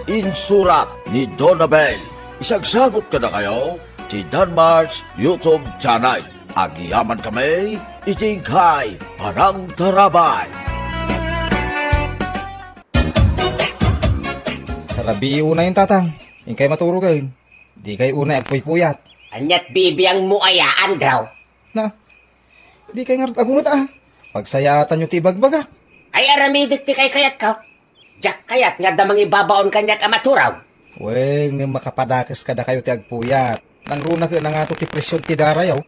Insurat ni Donabel. Isagsagut kadakayo ti Danmar's YouTube channel. Agyamankami iti inkay panangtarabay. Rabii unay, tatang. Inkay maturogen. Dikay unay agpuypuyat. Aniat bibiangmo aya, Andrew? Na, dikay ngarud agunget a. Pagsayaatanyo ti ibagbagak. Ay, aramidek ti kaykayatko. Diak kayat nga adda mangibabaon kaniak a maturow. Wen, ngem makapadakes kadakayo ti agpuyat. Nangruna ket nangato ti presion ti darayo.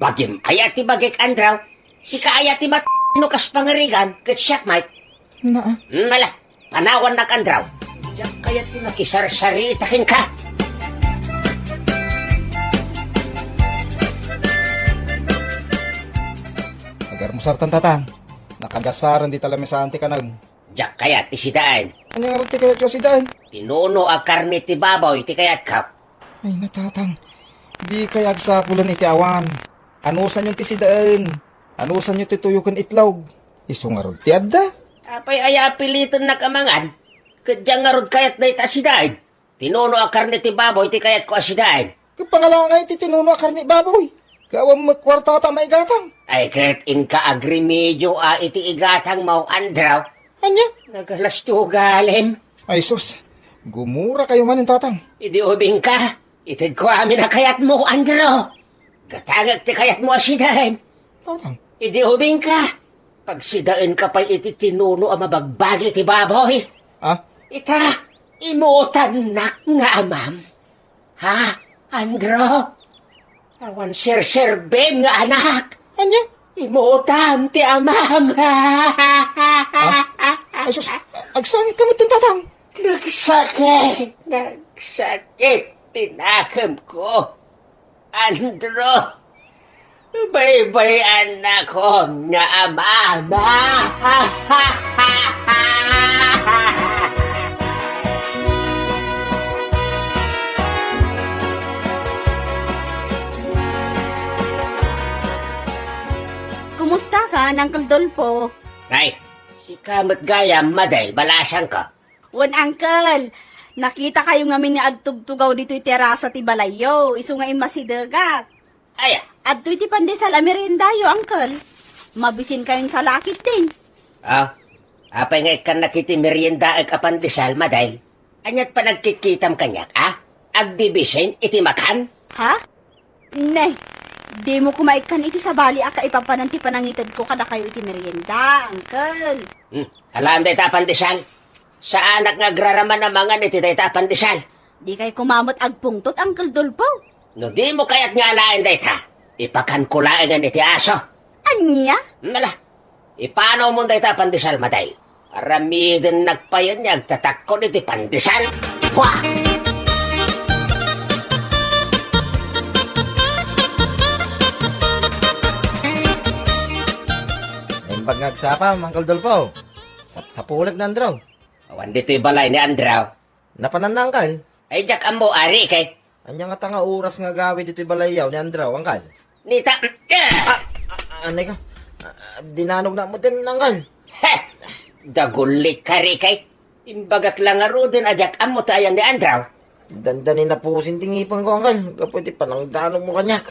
Bagim aya ti bagik, Andrew? Sika aya ti mat-, no kas pangarigan, ket siak met. Naa. Hmm, ala, panawannak, Andrew. Diak kayat ti makisarsarita kenka. Agarmusartan, tatang. Nakadasaren dita lamesaan ti kanam. Diak kayat ti sidaen. Ania ngarud ti kayatyo a sidaen? Tinuno a karne ti baboy ti kayatko. Ay, natatang. Dikay agsapulen iti awan. Anusanyon ti sidaen. Anusanyo ti tuyo ken itlog. Isu ngarud ti adda. Apay aya a pilitennak a mangan? Ket diak ngarud kayat dayta a sidaen. Tinuno a karne ti baboy ti kayatko a sidaen. Ket pangalangay ti tinuno a karne baboy. Ket awan met kuartata a maigatang. Ay, ket inka agremedio a iti igatangmo, Andrew. Ania? Nagalastugalim. Ay, sus. Gumura kayo manen, tatang. Idi ubingka, itedko amin a kayatmo, Andrew. Gatangek ti kayatmo a sidaen. Tatang. Idi ubingka, pagsidaenka pay iti tinuno a mabagbagi ti baboy. Ah? Ita, imutannak nga amam. Ha, Andrew? Awan serserbim nga anak. Ania? Imutam ti amam. Ah? Ay, sus, agsangit ka met, tatang. Nagsakit, nagsakit ti nakemko. Andrew, baybay-annakon nga amam. Kumusta ka, Uncle Dolpo? Ay, sika met gayam, Maday, balasangko. Wen, Uncle, nakita kayo ngamin nga agtugtugaw ditoy terasa ti balayyo, isu nga immasidegak. Aya? Adtoy ti pandesal a meriendayo, Uncle. Mabisin kayon salakit din. Ah, apay nga ikkannak iti meriendaek a pandesal, Maday? Aniat panagkitkitam kaniak, a? Agbibisin iti makan? Ha? Ne, dimo koma ikkan iti sabali a kaipapanan ti panangitedko kadakayo iti merienda, Uncle. Hmm, alaem dayta a pandesal. Saanak nga agraraman a mangan iti dayta a pandesal. Dikay koma met agpungtot, Uncle Dolpo. No dimo kayat nga alaen dayta, ipakanko laengen iti aso. Ania? Mala, ipanawmon dayta a pandesal, Maday. Aramidennak payen nga agtatakkon iti pandesal. Pua! Naimbag nga agsapa, Uncle Dolpo. Sapsapulek ni Andrew. Awan ditoy balay ni Andrew. Napananna, Uncle? Ay, diak ammo, Ricky. Ania ngata nga oras nga agawid ditoy balayyo ni Andrew, Uncle? Nita. Ah, ah, ah, anay ka. Ah, dinanognak met, Uncle. He! Dagullit ka, Ricky. Imbagak la ngaruden a diak ammo ti ayan ni Andrew. Dandani napusin ti ngipengko, Uncle. Gapu iti panangdanogmo kaniak.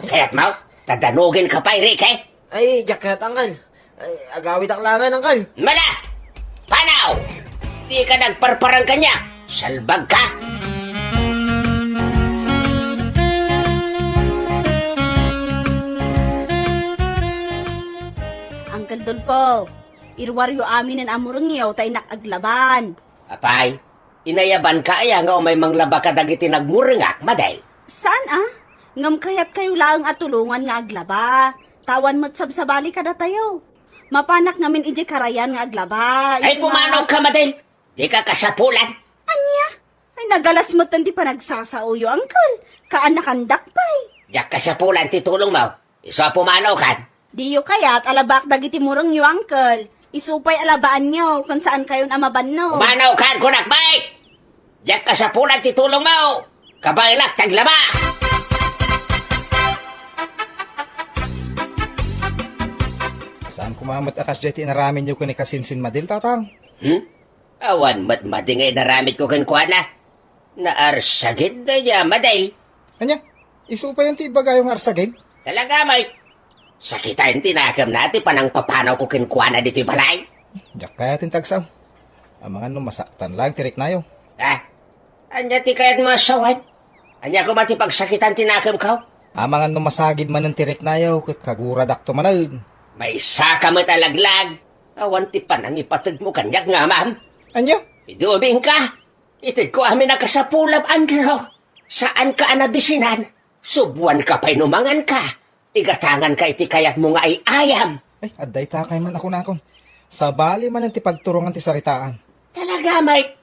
Kayatmo? Ta danogenka pay, Ricky? Ay, diak kayat, Uncle. Ay, agawidak laengen, Uncle. Mala! Panaw! Dika nagparparang kaniak. Salbag ka! Uncle Dolpo, iruaryo aminen a murengyo ta innak aglaban. Apay, inayabanka aya nga umay manglaba kadagiti nagmurengak, Maday? Saan a? Ngem kayatkayo laeng a tulongan nga aglaba. Ta awan met sabsabali kadatayo. Mapanak ngamin idiay karayan nga aglaba. Ay, isu nga pumanawka, Maday. Dika kasapulan. Ania? Ay, nagalas metten ti panagsasaoyo, Uncle. Kaanakandak pay. Diak kasapulan ti tulongmo. Isu a pumanawkan. Diyo kayat a labaak dagiti murengyo, Uncle. Isu pay a labaanyo, ken saankayon a mabannog. Pumanawkan, kunak, bay! Diak kasapulan ti tulongmo. Kabaelak ti aglaba! Saan koma met a kasdiay ti inaramidyo ken ni Kasinsin Madel, Tatang? Hmm? Awan met madi nga inaramidko kenkuana. Naarsagid dayta, Maday. Ania? Isu payen ti ibagayo nga arsagid? Talaga, Mike. Sakitaen ti nakemna ti panangpapanawko kenkuana ditoy balay. Diak kayaten ti agsao. Amangan no masaktan laeng ti riknayo. Ha? Ania ti kayatmo a sawen? Ania koma ti pagsakitan ti nakemko? Amangan no masagid manen ti riknayo, ket kaguradakto manen. Maysaka met a laglag. Awan ti panangipategmo kaniak nga amam. Ania? Iduminka. Itedko amin a kasapulam, Andrew. Saanka a nabisinan. Subuanka pay no manganka. Igatanganka iti kayatmo nga ay-ayam. Ay, adda itakay man a kunakon. Sabali manen ti pagturongan ti saritaan. Talaga, Mike?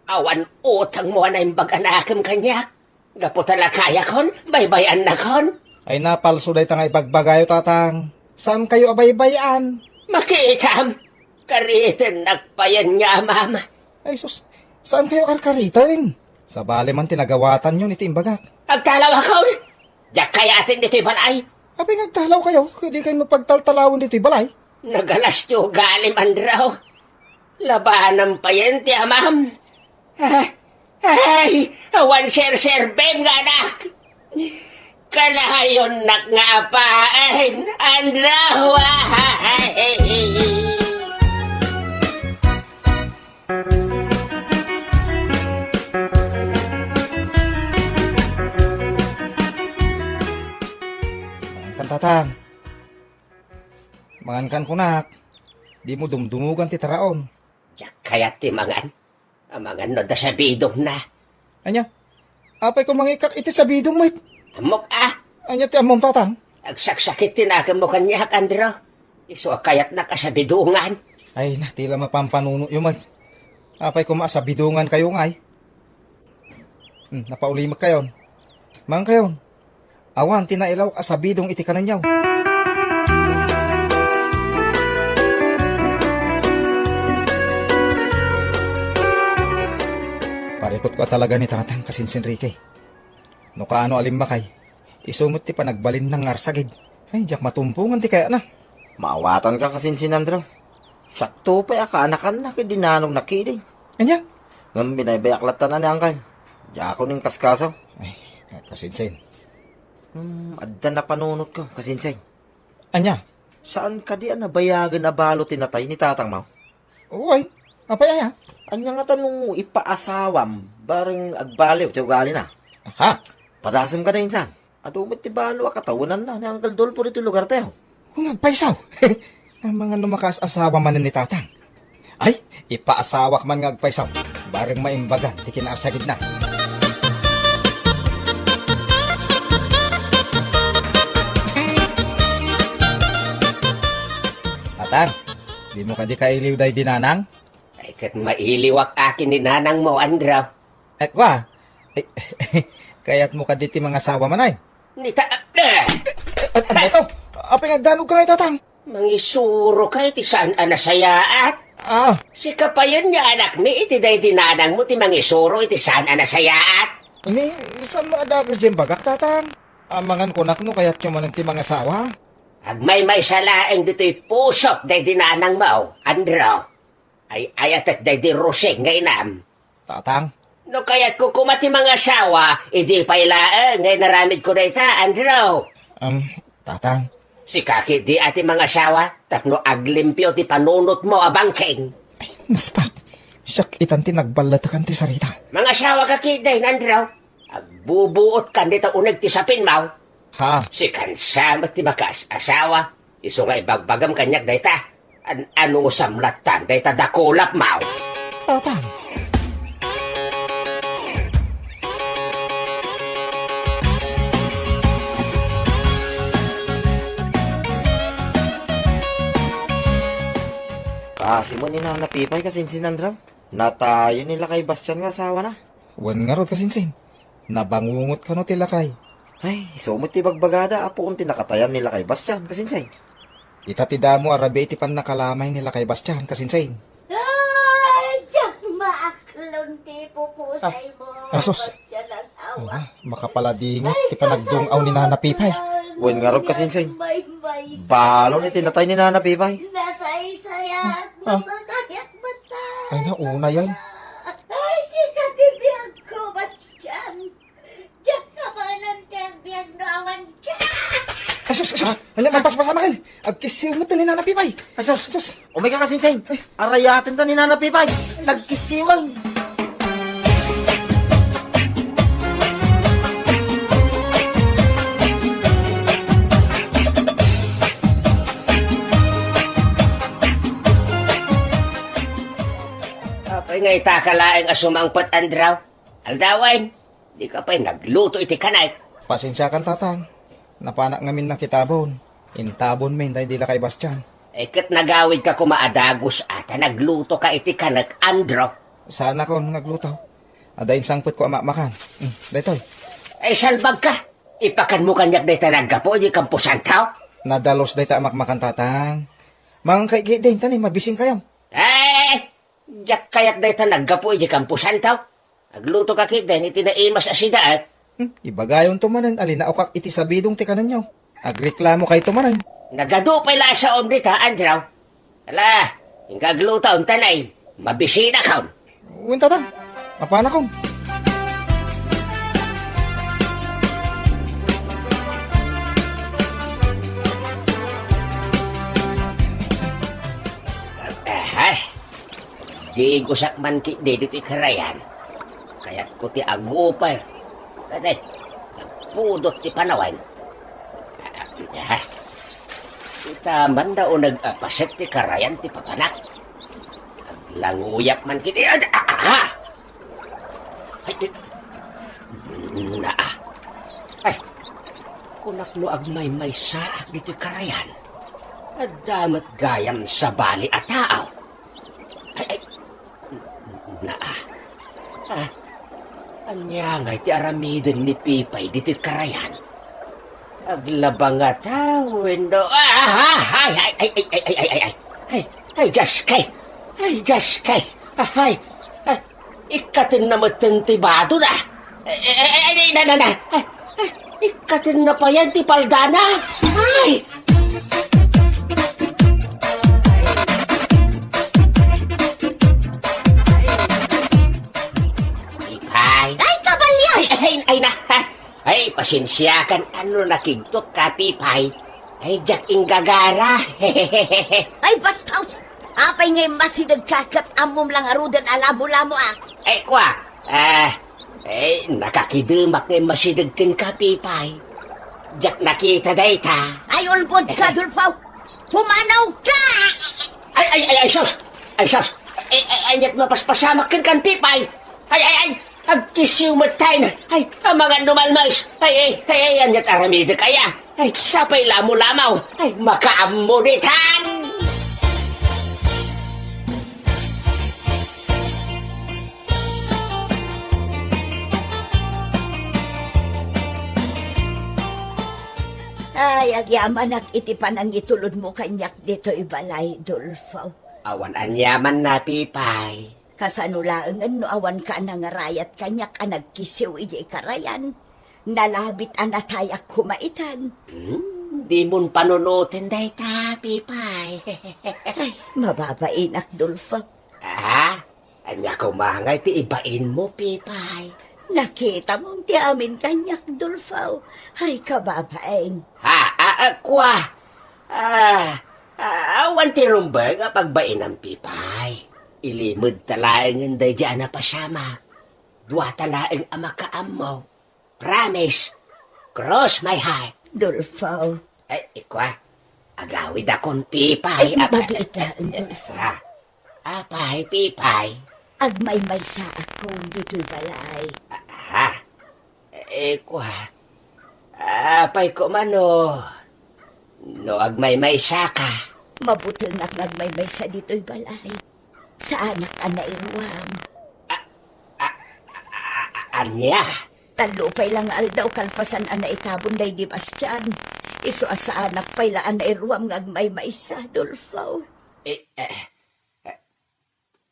Awan utangmo a naimbag a nakem kaniak? Gapu ta lakayakon, baybay-annakon? Ay, napalso dayta nga ibagbagayo, Tatang. Saankayo a baybay-an? Makitam! Karitennak payen nga amam. Ay, sus, saankayo a karkariten? Sabali man ti nagawatanyon iti imbagak. Agtalawakon! Diak kayaten ditoy balay! Apay nga agtalawkayo, ket dikay mapagtaltalawen ditoy balay? Nagalas ti ugalim, Andrew. Labanam payen ti amam. Ah, ay, awan serserbem nga anak. Kalayonnak nga apaen, Andrew. Ay. Mangankan, Tatang. Mangankan kunak. Dimo dumdumugan ti taraon. Diak kayat ti mangan. Amangan no adda sabidongna. Ania? Apay ko mangikak iti sabidong met? Ammok a. Ania ti ammom, Tatang? Agsaksakit ti nakemmo kaniak, Andrew. Isu a kayatnak a sabidongan. Ay, na, ti la mapampanunotyo met. Apay koma a sabidongankayo ngay? Hmm, napaulimekkayon. Mangankayon. Awan ti nailawak a sabidong iti kanenyo. Parikutko a talaga ni Tatang, Kasinsin Ricky. No kaano a limmakay, isu met ti panagbalinna nga arsagid. Ay, diak matumpongan ti kayatna. Maawatanka, Kasinsin, Andrew. Siakto pay a kaanakanna ket dinanogna ketdi. Ania? Ngem binaybayak latta ni Angkal. Diakon inkaskaso. Ay, Kasinsin. Hmm, adda napanunotko, Kasinsin. Ania? Saan kadi a nabayagen a balo ti natay ni tatangmo? Uy, apay aya? Ania ngata no ipaasawam, bareng agbaliw ti ugalina? Ha? Padasem kada insan. Adu met ti balo a katawenanna ni Uncle Dolfo ditoy lugartayo. Kung agpaysaw. Amangan no makaas-asawa manen ni Tatang. Ay, ipaasawak man nga agpaysaw. Bareng maimbagan ti kinaarsagidna. Tatang, dimo kadi kailiw daydi nanang? Ay, ket mailiwak akin ni nanangmo, Andrew. Ay, kua. Ay, kayatmo kadi ti mangasawa manay? Ni ta-, eh! Ay, ano ito? Apay nga agdanog ka nga, Tatang? Mangisuroka iti saan a nasayaat. Ah. Sika payen nga anakmi iti daydi nanangmo ti mangisuro iti saan a nasayaat. Ini, saan mo adakes diay imbagak, Tatang? Amangan kunak no kayatyo manen ti mangasawa. Agmaymaysa laeng ditoy pusok daydi nanangmo, Andrew. Ay-ayatek daydi Rosing nga inam. Tatang? No kayatko koma ti mangasawa, idi pay laeng nga inaramidko dayta, Andrew. Um, Tatang. Sika ketdi a ti mangasawa, tapno aglimpio ti panunotmo a bangkeng. Ay, naspak. Siak itan ti nagballatekan ti sarita. Mangasawaka ketdin, Andrew. Agbubuotkan dita uneg ti sapinmo. Ha? Sikan sa met ti makaas-asawa. Isu nga ibagbagam kaniak dayta. An-anusam latta dayta dakulapmo. Tatang. Kaasi met ni Nana Pipay, Kasinsin, Andrew. Natayen ni lakay Bastian nga asawana. Wen ngarud, Kasinsin. Nabangungot kano ti lakay? Ay, isu met ti bagbagada a puon ti nakatayan ni lakay Bastian, Kasinsin. Ita ti damo a rabii iti pannakalamay ni lakay Bastian, Kasinsin. Ay, diak maaklon ti ipupusaymo, ah, asus. Bastian, asawa. Ah, makapaladingit ti panagdung-aw ni Nana Pipay. Wen ngarud, Kasinsin. Balon iti natay ni Nana Pipay. Nasaysayaat, ah, ah. Makayak mata. Ay, nauna yan. Ay, sika ti biagko, Bastian. Diak kabaelan ti agbiag no awan ka. Ay, sus, sus. Ah? Ano, mapaspasam akin? Agkisiw met ni Nana Pipay. Ay, sus. Sus. Umay ka, Kasinsin. Ay. Arayaten ta ni Nana Pipay. Nagkisiwan. Taka laeng a sumangpet, Andraw. Aldawen, dika pay nagluto iti kanek. Pasensiakan, Tatang. Napanak ngamin nakitabon. Intabonmin daydi lakay Bastian. Eh, ket nagawidka koma a dagus a ta naglutoka iti kanek, Andraw. Saanakon nga agluto. Adda insangpetko a makmakan. Hmm, daytoy. Eh, salbagka. Ipakanmo kaniak dayta naggapu iti kamposanto. Nadalus dayta a makmakan, Tatang. Mangan kay ketdin, ta ni, mabisinkayo. Eh, diak kayat dayta naggapu iti kamposanto. Aglutoka ketdin iti naimas a sidaek. Hmm, ibagayonto manen a linaokak iti sabidong ti kanenyo. Agreklamokayto manen. Nagadu pay la a saom dita, Andraw. Ala, inka agluto, ta ni, mabisinakon. Wen, Tatang. Apanakon. Aha. Digusak man ketdi ditoy karayan. Kayatko ti aguper. Kadi, nagpudot ti panawen. Aha. Ita man da uneg a paset ti karayan ti papanak. Aglanguyak man ketdi. Ah, ah, ah! Ay, eh, naa. Ay, kunak no agmaymaysaak ditoy karayan. Adda met gayam sabali a tao. Ay, ay, naa. Ah, ania ngay ti aramiden ni Pipay ditoy karayan? Aglaba ngata wenno? Ah, ah, ay, ay, ay, ay, ay, ay, ay, ay, ay, ay, gaskay. Ay, gaskay. Ah, ay, ay, ikkatenna metten ti badona. Ay, ay, ay, ay, ay, na, na, na. Ay, ay, ikkatenna payen ti paldana. Ay! Pipay. Ay, kabalyo! Ay, ay, ay, na. Ay, pasensiakan, ano nakigtot ka, Pipay? Ay, diak inggagara. Ay, bastos! Apay nga immasideg ka ket ammom la ngaruden a lamo-lamo, ah? Ay, kua, ah, ay, nakakidemak nga immasideg kenka, Pipay. Diak nakita dayta. Ay, ulbod ka, Dolfo! Pumanaw ka! Ay, ay, ay, ay, sus! Ay, sus! Ay, ay, ay, diak mapaspasamak kenka, Pipay! Ay, ay, ay! Agkisiw met tayo na. Ay, amangan no malmaes. Ay, ay, ay, ay, aniat aramidek aya. Ay, sapay lamo-lamaw. Ay, makaammo ditan. Ay, agyamanak iti panangitulodmo kaniak ditoy balay, Dolfo. Awan aniaman, Pipay. Kasano laengen no awanka a nangarayat kaniak a nagkisiw idiay karayan? Nalabit a natayak koma itan. Hmm, dimon panunoten dayta, Pipay. Ay, mababainak, Dolfo. Ah? Ania koma ngay ti ibainmo, Pipay? Nakitam ti amin kaniak, Dolfo. Ay, kababain. Ha? Ah, ah, kua? Ah, ah, awan ti rumbeng a pagbainam, Pipay. Ilimedta laengen daydi a napasamak. Duata laeng a makaammo. Promise. Cross my heart. Dolfo. Ay, ikua. Agawidakon, Pipay. Ay, ah, mabiit laeng, Dolfo. Ah. Apay, Pipay? Agmaymaysaakon ditoy balay. Ah, ah. Ikua. Apay koma no, no agmaymaysaka? Mabutengak nga agmaymaysa ditoy balay. Saanak a nairuam. Ah, ah, ah, ah, ania? Tallo pay la nga aldaw kalpasan a naitabon daydi Bastian. Isu a saanak pay la a nairuam nga agmaymaysa, Dolfo. Eh, eh, eh,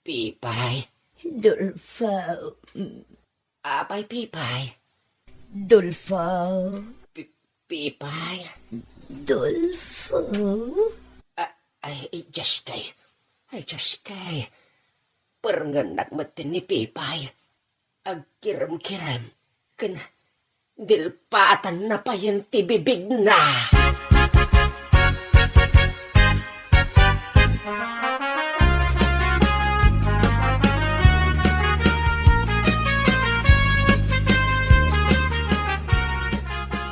Pipay. Dolfo. Mm. Apay, Pipay? Dolfo. Pi-, Pipay? Dolfo. Ah, ay, ay, Diyos kay. Ay, Diyos kay. Perngenak met ni Pipay. Agkirem-kirem. Ken dilpatanna payen ti bibigna.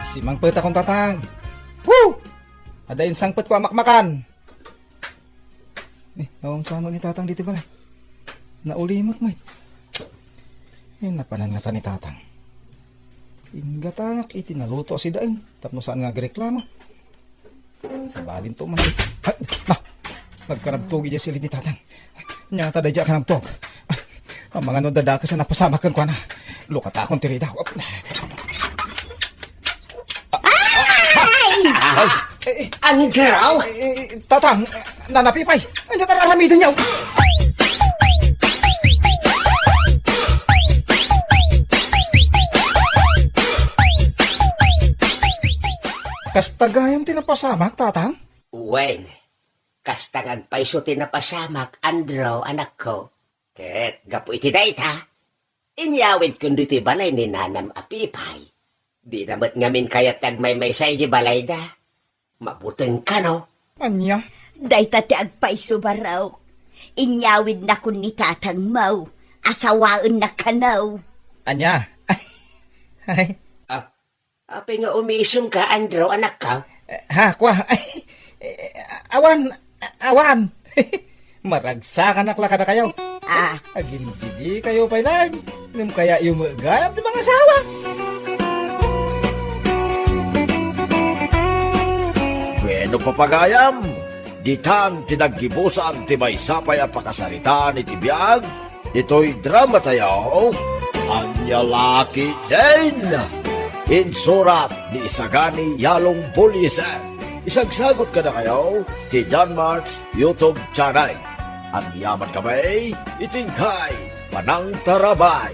Simangpet akon, Tatang. Woo! Adda insangpetko a makmakan. Eh, naunsa man ni Tatang ditoy balay? Naulimek met. Eh, napanan ngata ni Tatang. Inggatanak iti naluto a sidaen tapno saan nga agreklamo. Sabalin to man. Ay, na! Nagkanabtog idiay silid ni Tatang. Nia ta daydiay a kanabtog. Amangan no dadakes a napasamak kenkuana. Lukatakon ti ridaw. Ay! Ay! Eh, eh, Andrew! Eh, eh, Tatang, Nanang Apipay, ania ti ar-aramidentayo? Kasta gayam ti napasamak, Tatang? Wen, kasta nga agpayso ti napasamak, Andrew, anakko. Ket gapu iti dayta, inyawidkon ditoy balay ni Nanang Apipay. Dina met ngamin kayat ti agmaymaysa idiay balayda. Mabuteng kano? Ania? Dayta ti agpayso, barok. Inyawidnakon ni tatangmo. Asawaennak kano. Ania? Ay. Ah, apay nga umisumka, Andrew, anakko? Eh, ha, kua? Ay, eh, awan, awan. Maragsakanak la kadakayo. Ah. Agindidikayo pay laeng. Ngem kayayo met gayam ti mangasawa. Bueno, papagayam, ditan ti naggibusan ti maysa pay a pakasaritaan iti biag. Ditoy dramatayo, Ania La Ketdin. Insurat ni Isagani Yalong Bullisen. Isagsagut kadakayo ti Danmark's YouTube channel. Agyaman kami iti inkay panangtarabay.